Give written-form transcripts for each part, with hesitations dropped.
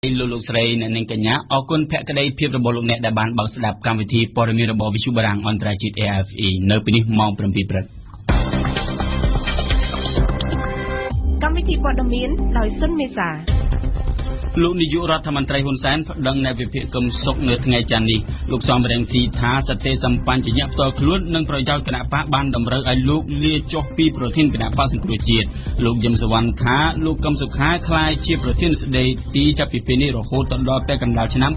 លោកលោកស្រីអ្នកនាងកញ្ញាអរគុណភក្ដីភាពរបស់លោកអ្នកដែលបានបើកស្ដាប់កម្មវិធីព័ត៌មានរបស់វិទ្យុបារាំងអន្តរជាតិ AFE នៅពេលនេះម៉ោង7ព្រឹកកម្មវិធីព័ត៌មានដោយសុនមេសាលោកនាយករដ្ឋមន្ត្រីហ៊ុនសែនប្តឹងអ្នកវិភាគកឹមសុខនៅថ្ងៃច័ន្ទនេះលោកសំរងស៊ីថាសតិសម្បញ្ញៈផ្ទាល់ខ្លួននិងប្រយោជន៍គណបក្សបានតម្រូវឲ្យលោកលាចុះពីប្រធានគណបក្សសង្គ្រោះជាតិលោកយឹមសវណ្ណថាលោកកឹមសុខាក្លាយជាប្រធានស្ដីទីចាប់ពីពេលនេះរហូតដល់ពាក់កណ្ដាលឆ្នាំ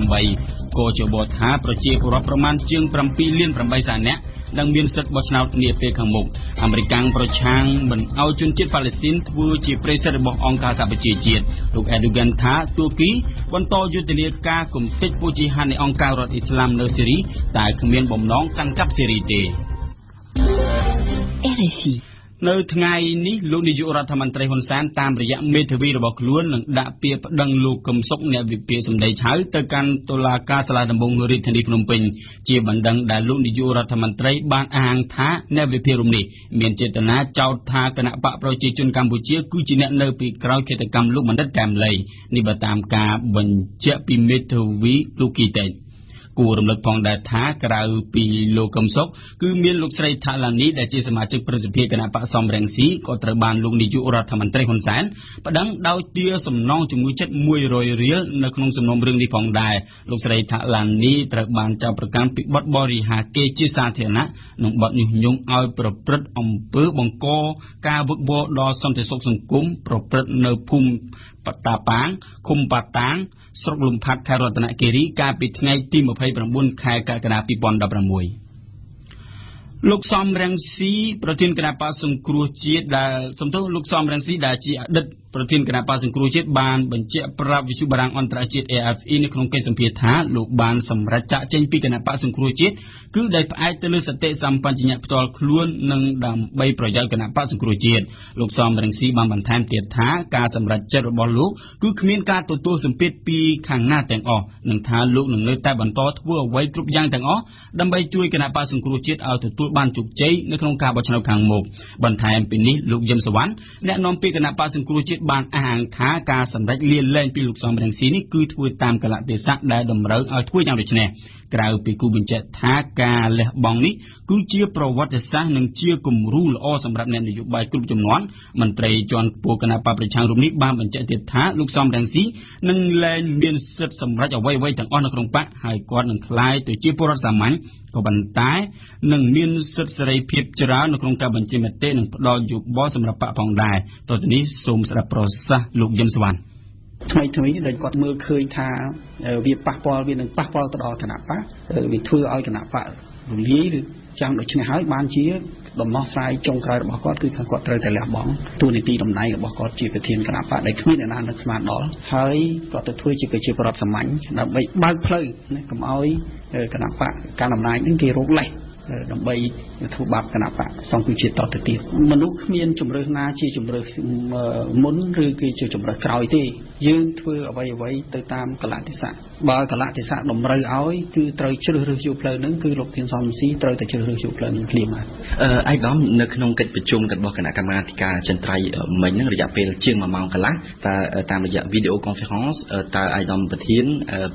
2018កោជបថាប្រជាពលរដ្ឋប្រមាណជាង7លាន8សែននាក់នឹងមានសិទ្ធិបោះឆ្នោតនាពេលខាងមុខអាមេរិកប្រឆាំងមិនឲ្យជនជាតិប៉ាឡេស្ទីនធ្វើជាប្រេសិតរបស់អង្គការសហប្រជាជាតិលោកអេដូហ្គានថាទួរគីបន្តយុទ្ធនាការគំទេចពួកជីហាដនៃអង្គការរដ្ឋអ៊ីស្លាមនៅសេរីតែគ្មានបំណងកាន់កាប់សេរីទេ RFI នៅថ្ងៃនេះលោកនាយករដ្ឋមន្ត្រីហ៊ុនសែនតាមរយៈមេធាវីរបស់ខ្លួននឹងដាក់ពាក្យប្តឹងលោកកឹមសុខអ្នកវិភាគសម្ដីឆៅទៅកាន់តុលាការសាលាដំបងរាជធានីភ្នំពេញជាបណ្ដឹងដែលលោកនាយករដ្ឋមន្ត្រីបានអះអាងថាអ្នកវិភាគរូបនេះមានចេតនាចោទថាគណៈបកប្រជាជនកម្ពុជាគឺជាអ្នកនៅពីក្រោយឃាតកម្មលោកបណ្ឌិតកែមលីនេះបើតាមការបញ្ជាក់ពីមេធាវីលោកគីតេគួររំលឹកផងដែរថាក្រៅពីលោកកឹមសុខគឺមានលោកស្រីថាឡានីដែលជាសមាជិកប្រសិទ្ធភាពគណៈបកសំរងស៊ីក៏ត្រូវបានលោកនាយករដ្ឋមន្ត្រីហ៊ុនសែនប្តឹងដោយទារសំណងជំងឺចិត្ត100រៀលនៅក្នុងសំណុំរឿងនេះផងដែរលោកស្រីថាឡានីត្រូវបានចោទប្រកាន់ពីបទបរិហារកេរជាសាធារណៈនិងបទញុះញង់ឲ្យប្រព្រឹត្តអំពើបង្កការវឹកវរដល់សន្តិសុខសង្គមប្រព្រឹត្តនៅភូមិបតាប៉ាងឃុំប៉ាតាងស្រុកលំផាត់ខេត្តរតនគិរីកាលពីថ្ងៃទី29ខែកក្កដា2016លោកសំរងស៊ីប្រធានគណៈបក្សសង្គ្រោះជាតិដែលសំទោសលោកសំរងស៊ីដែលជាអតីតប្រធានគណៈបក្សសង្គ្រោះជាតិបានបញ្ជាក់ប្រាប់វិទ្យុបារាំងអន្តរជាតិ AFE នៅក្នុងកិច្ចសម្ភាសថាលោកបានសម្រេចចាកចេញពីគណៈបក្សសង្គ្រោះជាតិគឺដោយផ្អែកទៅលើសតិសម្បញ្ញៈផ្ទាល់ខ្លួននិងដើម្បីប្រយោជន៍គណៈបក្សសង្គ្រោះជាតិលោកសំរងស៊ីបានបន្ថែមទៀតថាការសម្រេចចិត្តរបស់លោកគឺគ្មានការទទួលសម្ពាធពីខាងណាទាំងអស់និងថាលោកនឹងនៅតែបន្តធ្វើអ្វីគ្រប់យ៉ាងទាំងអស់ដើម្បីជួយគណៈបក្សសង្គ្រោះជាតិឲ្យទទួលបានជោគជ័យនៅក្នុងការបោះឆ្នោតខាងមុខបន្ថែមពីនេះលោកយឹមសវណ្ណអ្នកនាំពាក្យគណៈបក្សសង្គ្រោះជាតិបានអះអាងថាការសម្រេចលាលែងពីលោកសំរងស៊ីនេះគឺធ្វើតាមកលៈទេសៈដែលតម្រូវឲ្យធ្វើយ៉ាងដូចនេះក្រៅពីគូបញ្ជាក់ថាការលះបង់នេះគឺជាប្រវត្តិសាស្ត្រនិងជាគំរូល្អសម្រាប់អ្នកនយោបាយគ្រប់ជំនាន់មន្ត្រីជាន់ខ្ពស់គណៈបក្សប្រឆាំងរូបនេះបានបញ្ជាក់ទៀតថាលោកសំរងស៊ីនឹងលែងមានសិទ្ធិសម្រេចអ្វីៗទាំងអស់នៅក្នុងបក្សហើយគាត់នឹងក្លាយទៅជាពលរដ្ឋសាមញ្ញក៏ប៉ុន្តែនឹងមានសិទ្ធិសេរីភាពច្រើននៅក្នុងការបញ្ចេញមតិនិងផ្ដល់យោបល់សម្រាប់បក្សផងដែរតទៅនេះសូមស្ដាប់ប្រសាសន៍លោកយឹមសវណ្ណថ្មីថ្មីដែលគាត់មើលឃើញថាវាប៉ះពាល់វានឹងប៉ះពាល់ទៅដល់គណៈបក្សវាធ្វើឲ្យគណៈបក្សរលាយឬយ៉ាងដូច្នេះហើយបានជាដំណោះស្រាយចុងក្រោយរបស់គាត់គឺថាគាត់ត្រូវតែលះបង់តួនាទីតំណែងរបស់គាត់ជាប្រធានគណៈបក្សដែលគ្មានអ្នកណានឹកស្មានដល់ហើយគាត់ទៅធ្វើជាប្រជាពលរដ្ឋសាមញ្ញដើម្បីបើកផ្លូវណាកុំឲ្យគណៈបក្សកាន់អំណាចនឹងគេរកលេសដើម្បីធ្វើបាបគណៈបក្សសង្គ្រោះជាតិតទៅទៀតមនុស្សគ្មានជំរើសណាជាជំរើសមុនឬគឺជាជំរើសក្រោយទេយើងធ្វើអ្វីៗទៅតាមកលៈទេសៈបើកលៈទេសៈតម្រូវឲ្យគឺត្រូវជ្រើសរើសយកផ្លូវហ្នឹងគឺលោកធានសំស៊ីត្រូវតែជ្រើសរើសយកផ្លូវហ្នឹងភ្លាមបាទឯកឧត្តមនៅក្នុងកិច្ចប្រជុំរបស់គណៈកម្មាធិការអចិន្ត្រៃយ៍មិញហ្នឹងរយៈពេលជាង1ម៉ោងកន្លះតើតាមរយៈវីដេអូ conférence តើឯកឧត្តមប្រធាន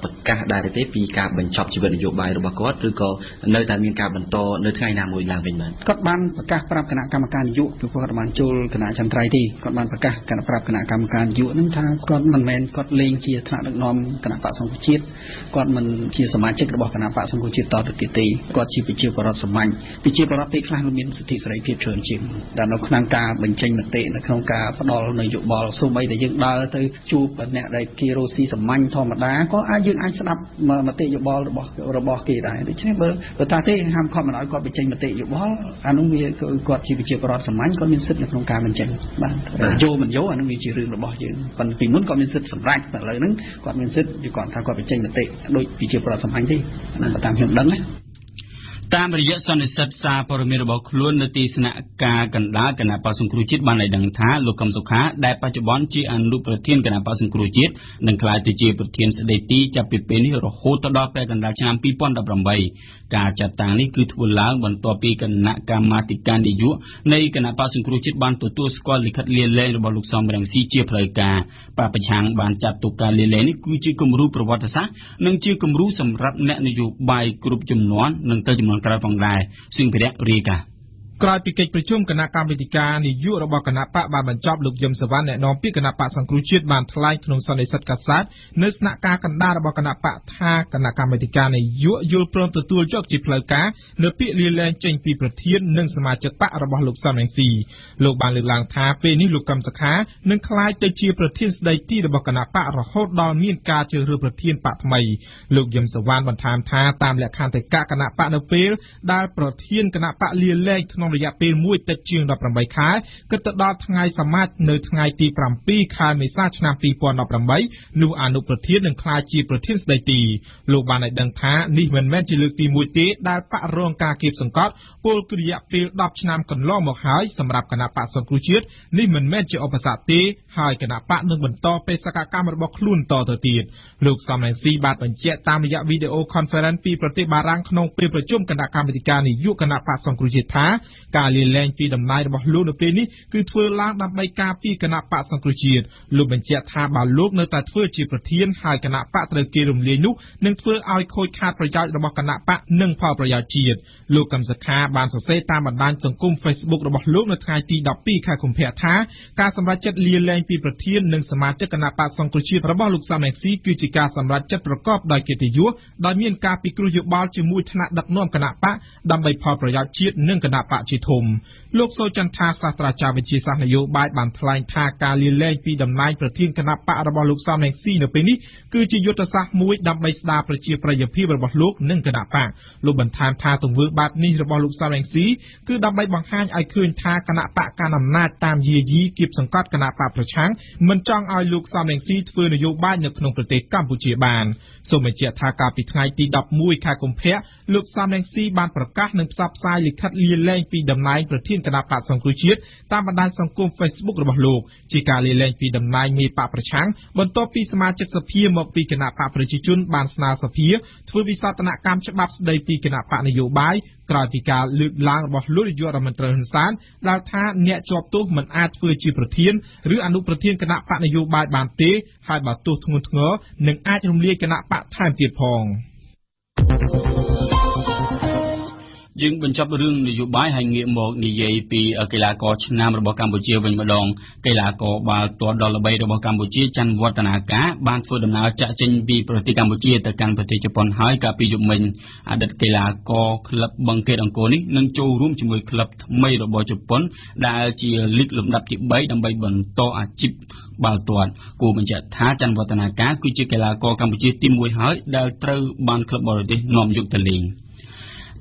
ប្រកាសដែរទេពីការបញ្ចប់ជីវិតនយោបាយរបស់គាត់ឬក៏នៅតែមានការបន្តនៅថ្ងៃណាមួយឡើងវិញបាទគាត់បានប្រកាសប្រាប់គណៈកម្មការនយោបាយព្រោះគាត់បានចូលគណៈអចិន្ត្រៃយ៍ទេគាត់បានប្រកាសគណៈប្រាប់គណៈកម្មការនយោបាយហ្នឹងថាគាត់មិនមែនគាត់លេងជាថ្នាក់ដឹកនាំគណៈបក្សសង្គ្រោះជាតិគាត់មិនជាសមាជិករបស់គណៈបក្សសង្គ្រោះជាតិតទៅទៀតទេគាត់ជាប្រជាពលរដ្ឋសាមញ្ញប្រជាពលរដ្ឋពេលខ្លះមានសិទ្ធិសេរីភាពច្រើនជាងតែនៅក្នុងការបញ្ចេញមតិនៅក្នុងការផ្ដល់នយោបាយសូម្បីតែយើងដើរទៅជួបអ្នកដែលគេរស់ស៊ីសាមញ្ញធម្មតាក៏អាចយើងអាចស្ដាប់មតិយោបល់របស់គេដែរដូច្នេះបើថាទេហាមឃាត់មិនឲ្យគាត់បញ្ចេញមតិយោបល់អានោះវាគឺគាត់ជាប្រជាពលរដ្ឋសាមញ្ញគាត់មានសិទ្ធិនៅក្នុងការបញ្ចេញបាទយោមិនយោអានោះវាជារឿងរបស់យើងប៉ុន្តែពីមុនគាត់មានសិទ្ធិសម្រេចតែឥឡូវហ្នឹងគាត់មានសិទ្ធិគាត់ថាគាត់បញ្ចេញមតិដូចប្រជាពលរដ្ឋសាមញ្ញទេតាមខ្ញុំដឹងណា តាមរយៈសន្និសីទសារព័ត៌មានរបស់ខ្លួននៅទីស្នាក់ការកណ្ដាលគណបក្សសង្គ្រោះជាតិបានឲ្យដឹងថាលោកកឹមសុខាដែលបច្ចុប្បន្នជាអនុប្រធានគណបក្សសង្គ្រោះជាតិនឹងក្លាយទៅជាប្រធានស្ដីទីចាប់ពីពេលនេះរហូតដល់ពាក់កណ្ដាលឆ្នាំ2018ការចាត់តាំងនេះគឺធ្វើឡើងបន្ទាប់ពីគណៈកម្មាធិការនាយកនៃគណបក្សសង្គ្រោះជាតិបានទទួលស្គាល់លិខិតលាលែងរបស់លោកសំរងស៊ីជាផ្លូវការបក្សប្រឆាំងបានចាត់ទុកការលាលែងនេះគឺជាគំរូប្រវត្តិសាស្ត្រនិងជាគំរូសម្រាប់អ្នកនយោបាយគ្រប់ជំនាន់និងទៅជំនាន់ក្រោយផងដែរសៀងភិរៈរាយការណ៍ក្រោយពីកិច្ចប្រជុំគណៈកម្មាធិការនាយករបស់គណបក្សបានបញ្ចប់លោកយឹមសវណ្ណអ្នកនាំពាក្យគណបក្សសង្គ្រោះជាតិបានថ្លែងក្នុងសន្និសីទកាសែតនៅស្នាក់ការកណ្ដាលរបស់គណបក្សថាគណៈកម្មាធិការនាយកយល់ព្រមទទួលយកជាផ្លូវការនៅពាក្យលាលែងចេញពីប្រធាននិងសមាជិកបក្សរបស់លោកសំរងស៊ីលោកបានលើកឡើងថាពេលនេះលោកកឹមសុខានឹងក្លាយទៅជាប្រធានស្ដីទីរបស់គណបក្សរហូតដល់មានការជ្រើសរើសប្រធានបក្សថ្មីលោកយឹមសវណ្ណបន្ថែមថាតាមលក្ខន្តិកៈគណបក្សនៅពេលដែលប្រធានគណបក្សលាលែងក្នុងរយៈពេលមួយតិចជាង18ខែគិតទៅដល់ថ្ងៃសមាជនៅថ្ងៃទី7ខែមេសាឆ្នាំ2018នោះអនុប្រធាននឹងក្លាយជាប្រធានស្ដីទីលោកបានឲ្យដឹងថានេះមិនមែនជាលើកទី1ទេដែលបក្សរងការគៀបសង្កត់ពលគឺរយៈពេល10ឆ្នាំកន្លងមកហើយសម្រាប់គណបក្សសង្គ្រោះជាតិនេះមិនមែនជាឧបសគ្គទេហើយគណបក្សនឹងបន្តបេសកកម្មរបស់ខ្លួនតទៅទៀតលោកសំរងស៊ីបានបញ្ជាក់តាមរយៈវីដេអូ conference ពីប្រទេសបារាំងក្នុងពេលប្រជុំគណៈកម្មាធិការនាយកគណបក្សសង្គ្រោះជាតិថាការលាលែងពីតំណែងរបស់លោកនៅពេលនេះគឺធ្វើឡើងដើម្បីការពារគណបក្សសង្គ្រោះជាតិលោកបញ្ជាក់ថាបើលោកនៅតែធ្វើជាប្រធានហើយគណបក្សត្រូវគេរំលាយនោះនឹងធ្វើឲ្យខូចខាតប្រយោជន៍របស់គណបក្សនិងផលប្រយោជន៍ជាតិលោកកឹមសុខាបានសរសេរតាមបណ្ដាញសង្គម Facebook របស់លោកនៅថ្ងៃទី12ខែកុម្ភៈថាការសម្រេចចិត្តលាលែងពីប្រធាននិងសមាជិកគណបក្សសង្គ្រោះជាតិរបស់លោកសំរងស៊ីគឺជាការសម្រេចចិត្តប្រកបដោយកិត្តិយសដោយមានការពិគ្រោះយោបល់ជាមួយថ្នាក់ដឹកនាំគណបក្សដើម្បីផលប្រយោជន៍ជាតិនិងគណបក្សជាធំលោកសូចន្ទថាសាស្ត្រាចារ្យវិទ្យាសាស្ត្រនយោបាយបានថ្លែងថាការលាលែងពីតំណែងប្រធានគណបក្សរបស់លោកសំរងស៊ីនៅពេលនេះគឺជាយុទ្ធសាស្ត្រមួយដើម្បីស្ដារប្រជាប្រិយភាពរបស់លោកនិងគណបក្សលោកបន្ថែមថាទង្វើបែបនេះរបស់លោកសំរងស៊ីគឺដើម្បីបង្ហាញឲ្យឃើញថាគណបក្សកាន់អំណាចតាមយាយីគៀបសង្កត់គណបក្សប្រឆាំងមិនចង់ឲ្យលោកសំរងស៊ីធ្វើនយោបាយនៅក្នុងប្រទេសកម្ពុជាបានសូមបញ្ជាក់ថាកាលពីថ្ងៃទី11ខែកុម្ភៈលោកសំរងស៊ីបានប្រកាសនិងផ្សព្វផ្សាយលិខិតលាលែងពីតំណែងប្រធានគណបក្សសង្គ្រោះជាតិតាមបណ្ដាញសង្គម Facebook របស់លោកជាការលាលែងពីតំណែងមេបក្សប្រឆាំងបន្ទាប់ពីសមាជិកសភាមកពីគណបក្សប្រជាជនបានស្នើសភាធ្វើវិសោធនកម្មច្បាប់ស្ដីពីគណបក្សនយោបាយក្រោយពីការលើកឡើងរបស់លោកនាយករដ្ឋមន្ត្រីហ៊ុនសែនដែលថាអ្នកជាប់ទោសមិនអាចធ្វើជាប្រធានឬអនុប្រធានគណបក្សនយោបាយបានទេហើយបើទោសធ្ងន់ធ្ងរនឹងអាចរំលាយគណបក្សថែមទៀតផងយើងបញ្ចប់រឿងនយោបាយហើយងាកមកនិយាយពីកីឡាករឆ្នើមរបស់កម្ពុជាវិញម្ដងកីឡាករបាល់ទាត់ដ៏ល្បីរបស់កម្ពុជាច័ន្ទវឌ្ឍនាការបានធ្វើដំណើរចាក់ចេញពីប្រទេសកម្ពុជាទៅកាន់ប្រទេសជប៉ុនហើយកាលពីយប់មិញអតីតកីឡាករក្លឹបបឹងកេតអង្គរនេះនឹងចូលរួមជាមួយក្លឹបថ្មីរបស់ជប៉ុនដែលជាលីកលំដាប់ទី3ដើម្បីបន្តអាជីពបាល់ទាត់គួរបញ្ជាក់ថាច័ន្ទវឌ្ឍនាការគឺជាកីឡាករកម្ពុជាទី1ហើយដែលត្រូវបានក្លឹបបរទេសនាំយកទៅលេង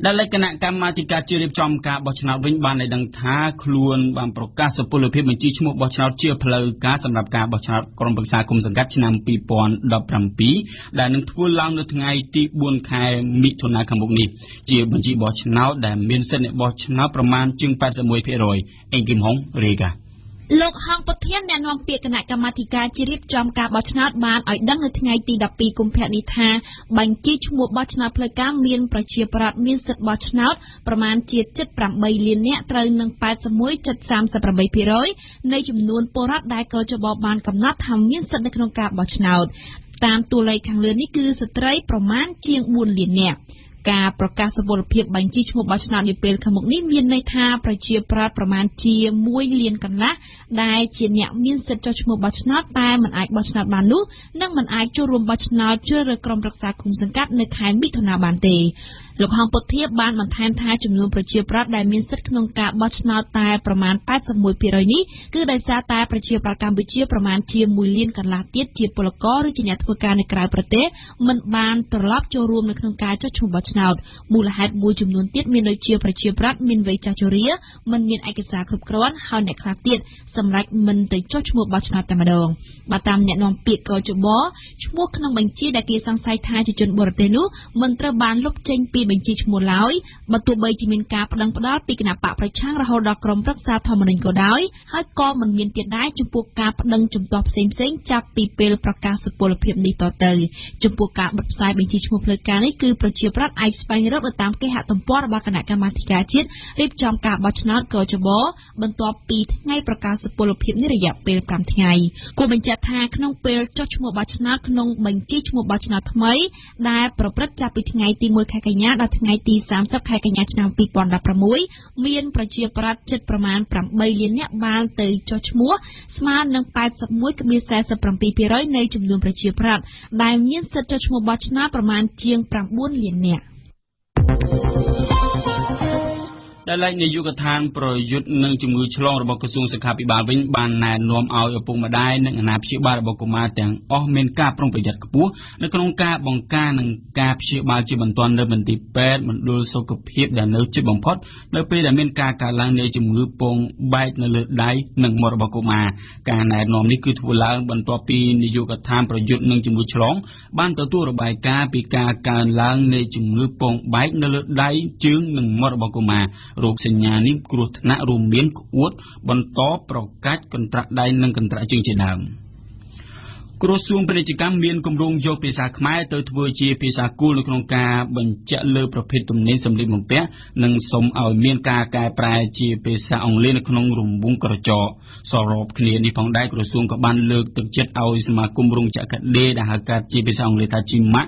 ដែលគណៈកម្មាធិការជាតិរៀបចំការបោះឆ្នោតវិញបានឲ្យដឹងថាខ្លួនបានប្រកាសសុពលភាពបញ្ជីឈ្មោះបោះឆ្នោតជាផ្លូវការសម្រាប់ការបោះឆ្នោតក្រុមប្រឹក្សាគុំសង្កាត់ឆ្នាំ2017ដែលនឹងធ្វើឡើងនៅថ្ងៃទី4ខែមិថុនាខាងមុខនេះជាបញ្ជីបោះឆ្នោតដែលមានសិទ្ធិអ្នកបោះឆ្នោតប្រមាណជាង 81% អេងគឹមហុងរាយការណ៍លោកហងពុធានអ្នកនាំពាក្យគណៈកម្មាធិការជាតិរៀបចំការបោះឆ្នោតបានឲ្យដឹងនៅថ្ងៃទី12កុម្ភៈនេះថាបញ្ជីឈ្មោះបោះឆ្នោតផ្លូវការមានប្រជាប្រដ្ឋមានសិទ្ធិបោះឆ្នោតប្រមាណជា 7.8 លាននាក់ត្រូវនឹង 81.38% នៃចំនួនពលរដ្ឋដែលក.ជ.បបានកំណត់ថាមានសិទ្ធិនៅក្នុងការបោះឆ្នោតតាមតួលេខខាងលើនេះគឺស្ត្រីប្រមាណជាង4លាននាក់ការប្រកាសសុពលភាពបញ្ជីឈ្មោះបោះឆ្នោតនាពេលខាងមុខនេះមានន័យថាប្រជាប្រដ្ឋប្រមាណជា1លានកន្លះដែលជាអ្នកមានសិទ្ធិចុះឈ្មោះបោះឆ្នោតតែមិនអាចបោះឆ្នោតបាននោះនិងមិនអាចចូលរួមបោះឆ្នោតជ្រើសរើសក្រុមប្រឹក្សាឃុំសង្កាត់នៅខែមិថុនាបានទេលោកហងពុធាបានបន្ថែមថាចំនួនប្រជាប្រដ្ឋដែលមានសិទ្ធិក្នុងការបោះឆ្នោតតែប្រមាណ 81% នេះគឺដោយសារតែប្រជាប្រដ្ឋកម្ពុជាប្រមាណជា1លានកន្លះទៀតជាពលករឬជាអ្នកធ្វើការនៅក្រៅប្រទេសមិនបានត្រឡប់ចូលរួមនៅក្នុងការចុះឈ្មោះបោះឆ្នោតមូលហេតុមួយចំនួនទៀតមានដូចជាប្រជាប្រដ្ឋមានវ័យចាស់ជរាមិនមានឯកសារគ្រប់គ្រាន់ហើយអ្នកខ្លះទៀតសម្រេចមិនទៅចុះឈ្មោះបោះឆ្នោតតែម្ដងបើតាមអ្នកនាំពាក្យក.ជ.បឈ្មោះក្នុងបញ្ជីដែលគេសង្ស័យថាជាជនបរទេសនោះមិនត្រូវបានលុបចេញពី បញ្ជីឈ្មោះឡើយបើទោះបីជាមានការប្តឹងផ្តល់ពីគណបក្សប្រឆាំងរហូតដល់ក្រុមប្រឹក្សាធម្មនុញ្ញក៏ដោយហើយក៏មិនមានទៀតដែរចំពោះការប្តឹងជំទាស់ផ្សេងៗចាប់ពីពេលប្រកាសសុពលភាពនេះតទៅចំពោះការបិទផ្សាយបញ្ជីឈ្មោះផ្លូវការនេះគឺប្រជាប្រដ្ឋអាចស្វែងរកនៅតាមគេហទំព័ររបស់គណៈកម្មាធិការជាតិរៀបចំការបោះឆ្នោតក.ជ.បបន្ទាប់ពីថ្ងៃប្រកាសសុពលភាពនេះរយៈពេល5ថ្ងៃគួរបញ្ជាក់ថាក្នុងពេលចុះឈ្មោះបោះឆ្នោតក្នុងបញ្ជីឈ្មោះបោះឆ្នោតថ្មីដែលប្រព្រឹត្តចាប់ពីថ្ងៃទី1ខែកញ្ញាដល់ថ្ងៃទី30ខែកញ្ញាឆ្នាំ2016មានប្រជាប្រដ្ឋជិតប្រមាណ8លាននាក់បានទៅចុះឈ្មោះស្មើនឹង 81.47% នៃចំនួនប្រជាប្រដ្ឋដែលមានសិទ្ធិចុះឈ្មោះបោះឆ្នោតប្រមាណជាង9លាននាក់ដែលឡែកនាយកដ្ឋានប្រយុទ្ធនឹងជំងឺឆ្លងរបស់ក្រសួងសុខាភិបាលវិញបានណែនាំឲ្យឪពុកម្ដាយនិងអាណាព្យាបាលរបស់កុមារទាំងអស់មានការប្រុងប្រយ័ត្នខ្ពស់នៅក្នុងការបង្ការនិងការព្យាបាលជាបន្ទាន់នៅមន្ទីរពេទ្យមណ្ឌលសុខភាពដែលនៅជិតបំផុតនៅពេលដែលមានការកើតឡើងនៃជំងឺពងបែកនៅលើដៃនិងមាត់របស់កុមារការណែនាំនេះគឺធ្វើឡើងបន្ទាប់ពីនាយកដ្ឋានប្រយុទ្ធនឹងជំងឺឆ្លងបានទទួលរបាយការណ៍ពីការកើនឡើងនៃជំងឺពងបែកនៅលើដៃជើងនិងមាត់របស់កុមាររោគសញ្ញានេះគ្រោះថ្នាក់រួមមានក្អួតបន្តប្រកាច់កន្ត្រាក់ដៃនិងកន្ត្រាក់ជើងជាដើមក្រសួងពាណិជ្ជកម្មមានគម្រោងយកភាសាខ្មែរទៅធ្វើជាភាសាគោលនៅក្នុងការបញ្ជាក់លើប្រភេទទំនិញសម្លៀកបំពាក់និងសូមឲ្យមានការកែប្រែជាភាសាអង់គ្លេសនៅក្នុងរង្វង់ក្រចកសរបគ្នានេះផងដែរក្រសួងក៏បានលើកទឹកចិត្តឲ្យសមាគមរោងចក្រកាត់ដេរដែលហៅកាត់ជាភាសាអង់គ្លេសថា GMAC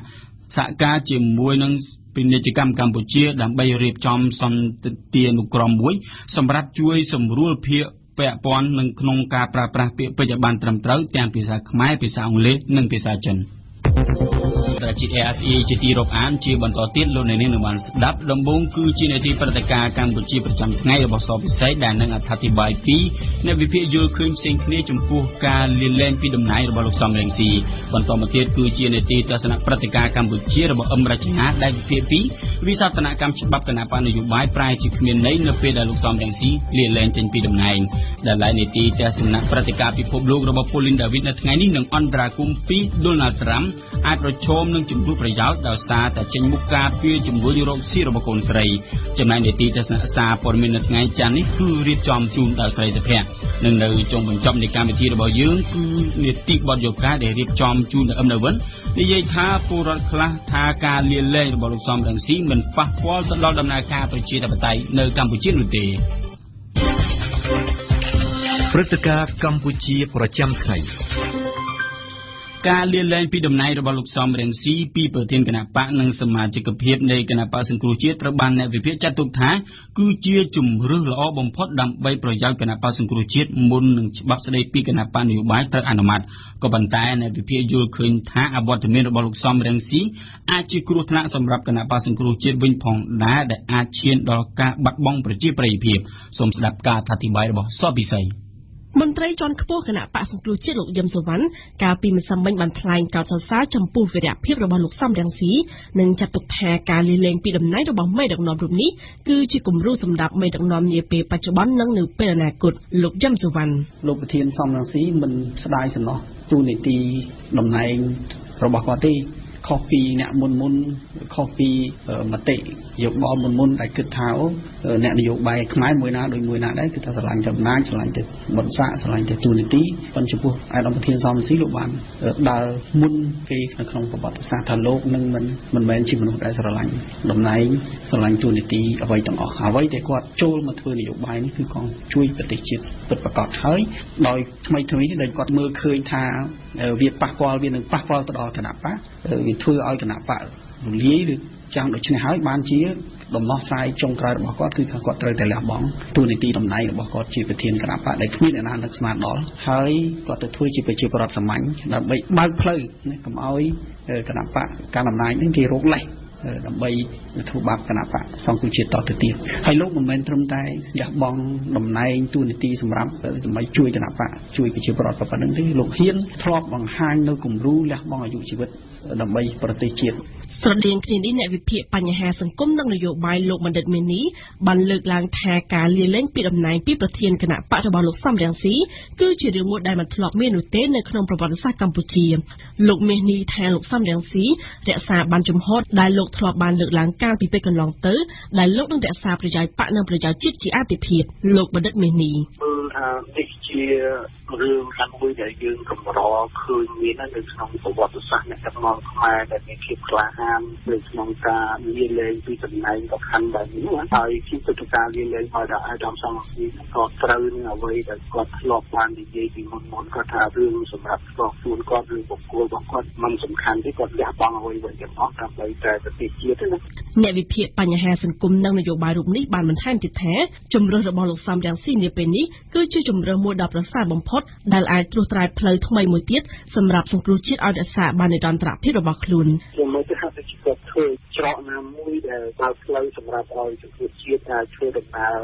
សហការជាមួយនឹងពាណិជ្ជកម្មកម្ពុជាដើម្បីរៀបចំសន្ទានុក្រមមួយសម្រាប់ជួយសម្រួលភាពពាក់ព័ន្ធនឹងក្នុងការប្រើប្រាស់ពាក្យពេចន៍ឲ្យបានត្រឹមត្រូវទាំងភាសាខ្មែរភាសាអង់គ្លេសនិងភាសាចិនត្រជា AFE ជាទីរាប់អានជាបន្តទៀតលោកអ្នកនាងនឹងបានស្ដាប់ដំបូងគឺជានាទីព្រឹត្តិការណ៍កម្ពុជាប្រចាំថ្ងៃរបស់សពិសេសដែលនឹងអត្ថាធិប្បាយពីអ្នកវិភាគយល់ឃើញផ្សេងគ្នាចំពោះការលាលែងពីតំណែងរបស់លោកសំរងស៊ីបន្តមកទៀតគឺជានាទីទស្សនៈព្រឹត្តិការណ៍កម្ពុជារបស់អឹមរចនាដែលវិភាគពីវិសោធនកម្មច្បាប់គណបក្សនយោបាយប្រែជាគ្មានន័យនៅពេលដែលលោកសំរងស៊ីលាលែងចេញពីតំណែងដែលឡែកនាទីទស្សនៈព្រឹត្តិការណ៍ពិភពលោករបស់ពូលីនដាវីតនៅថ្ងៃនេះនឹងអន្តរាគមន៍ពីដូណាល់ត្រាំអាចប្រឈមនឹងចំនួនប្រយោជន៍ដោយសារតែចេញមុខការពារជំនួយរកស៊ីរបស់កូនស្រីចំណែកនីតិទស្សនៈសារព័ត៌មាននៅថ្ងៃច័ន្ទនេះគឺរៀបចំជូនដល់ស្រីសុភ័ក្រនិងនៅចុងបញ្ចប់នៃកម្មវិធីរបស់យើងគឺនីតិបទយោកាដែលរៀបចំជូនដល់អឹមដាវិននិយាយថាពលរដ្ឋខ្លះថាការលាលែងរបស់លោកសំរងស៊ីមិនប៉ះពាល់ទៅដល់ដំណើរការប្រជាធិបតេយ្យនៅកម្ពុជានោះទេព្រឹត្តិការណ៍កម្ពុជាប្រចាំថ្ងៃការលាលែងពីតំណែងរបស់លោកសំរងស៊ីពីប្រធានគណបក្សនិងសមាជិកភាពនៃគណបក្សសង្គ្រោះជាតិត្រូវបានអ្នកវិភាគចាត់ទុកថាគឺជាជំរើសល្អបំផុតដើម្បីប្រយោជន៍គណបក្សសង្គ្រោះជាតិមុននឹងច្បាប់ស្តីពីគណបក្សនយោបាយត្រូវអនុម័តក៏ប៉ុន្តែអ្នកវិភាគយល់ឃើញថាអវត្តមានរបស់លោកសំរងស៊ីអាចជាគ្រោះថ្នាក់សម្រាប់គណបក្សសង្គ្រោះជាតិវិញផងដែរដែលអាចឈានដល់ការបាត់បង់ប្រជាប្រិយភាពសូមស្ដាប់ការអធិប្បាយរបស់សពិសីមន្ត្រីជាន់ខ្ពស់គណបក្សសង្គ្រោះជាតិលោកយឹមសុវណ្ណកាលពីម្សិលមិញបានថ្លែងកោតសរសើរចំពោះវីរភាពរបស់លោកសំរងស៊ីនិងចាត់ទុកថាការលាលែងពីតំណែងរបស់មេដឹកនាំរូបនេះគឺជាគំរូសម្រាប់មេដឹកនាំនាពេលបច្ចុប្បន្ននិងនៅពេលអនាគតលោកយឹមសុវណ្ណលោកប្រធានសំរងស៊ីមិនស្ដាយសំណោះទូនីតិតំណែងរបស់គាត់ទេខុសពីអ្នកមុនខុសពីមតិយោបល់មុនដែលគិតថាអ្នកនយោបាយខ្មែរមួយណាដូចមួយណាដែរគឺថាស្រឡាញ់តំណាងស្រឡាញ់ទៅបុណ្យស័ក្តិស្រឡាញ់ទៅទូនីតិប៉ុន្តែចំពោះអាដាមប្រធានសំរងស៊ីលោកបានដើរមុនគេនៅក្នុងប្រវត្តិសាស្ត្រថាលោកនឹងមិនមែនជាមនុស្សដែលស្រឡាញ់តំណែងស្រឡាញ់ទូនីតិអ្វីទាំងអស់អ្វីដែលគាត់ចូលមកធ្វើនយោបាយនេះគឺគាត់ជួយប្រទេសជាតិពិតប្រាកដហើយដោយថ្មីៗនេះដែលគាត់មើលឃើញថាវាប៉ះពាល់វានឹងប៉ះពាល់ទៅដល់គណបក្សវាធ្វើឲ្យគណបក្សរលាយឬចង់ដូច្នេះហើយបានជាដំណោះស្រាយចុងក្រោយរបស់គាត់គឺថាគាត់ត្រូវតែលះបង់តួនាទីតំណែងរបស់គាត់ជាប្រធានគណបក្សដែលគ្មានអ្នកណានឹកស្មានដល់ហើយគាត់ទៅធ្វើជាប្រជាពលរដ្ឋសាមញ្ញដើម្បីបើកផ្លូវណាកុំឲ្យគណបក្សកាន់អំណាចនឹងគេរកលេសដើម្បីធ្វើបាបគណបក្សសង្គ្រោះជាតិតទៅទៀតហើយលោកមិនមែនត្រឹមតែលះបង់តំណែងតួនាទីសម្រាប់ដើម្បីជួយគណបក្សជួយប្រជាពលរដ្ឋប៉ុណ្្នឹងទេលោកហ៊ានធ្លាប់បង្ហាញនៅគំរូលះបង់អាយុជីវិតដើម្បីប្រទេសជាតិ ស្រដៀងគ្នានេះអ្នកវិភាគបញ្ហាសង្គមនិងនយោបាយលោកបណ្ឌិតមាសនេះបានលើកឡើងថាការលាលែងពីតំណែងពីប្រធានគណបក្សរបស់លោកសំរងស៊ីគឺជារឿងមួយដែលមិនធ្លាប់មាននោះទេនៅក្នុងប្រវត្តិសាស្ត្រកម្ពុជាលោកមាសនេះថាលោកសំរងស៊ីរក្សាបានជំហរដែលលោកធ្លាប់បានលើកឡើងកាលពីពេលកន្លងទៅដែលលោកនឹងរក្សាប្រយោជន៍បក្សនិងប្រយោជន៍ជាតិជាអាទិភាពលោកបណ្ឌិតមាសនេះមើលថានេះជារឿងខាងមួយដែលយើងកម្រឃើញមាននៅក្នុងប្រវត្តិសាស្ត្រអ្នកដឹកនាំខ្មែរដែលមានភាពក្លាហាននៅក្នុងការលាលែងពីតំណែងដ៏ខាន់បែបនេះហើយជាព្រឹត្តិការណ៍លាលែងមកដល់អាដាមសំរងស៊ីក៏ត្រូវនឹងអ្វីដែលគាត់ធ្លាប់បាននិយាយពីមុនៗគាត់ថារឿងសម្រាប់ផ្ទាល់ខ្លួនគាត់ឬបុគ្គលរបស់គាត់មិនសំខាន់ទេគាត់លះបង់អ្វីៗទាំងអស់ដើម្បីតែប្រទេសជាតិណាអ្នកវិភាគបញ្ហាសង្គមនិងនយោបាយរូបនេះបានបន្ថែមទៀតថាជំរើសរបស់លោកសំរងស៊ីនាពេលនេះគឺជាជំរើសមួយដ៏ប្រសើរបំផុតដែលអាចត្រួសត្រាយផ្លូវថ្មីមួយទៀតសម្រាប់សង្គ្រោះជាតិឲ្យរក្សាបាននិរន្តរភាពរបស់ខ្លួនខ្ញុំមើលទៅហាក់ដូចជាគាត់ធ្វើច្រកណាមួយដែលបើកផ្លូវសម្រាប់ឲ្យសង្គ្រោះជាតិអាចធ្វើដំណើរ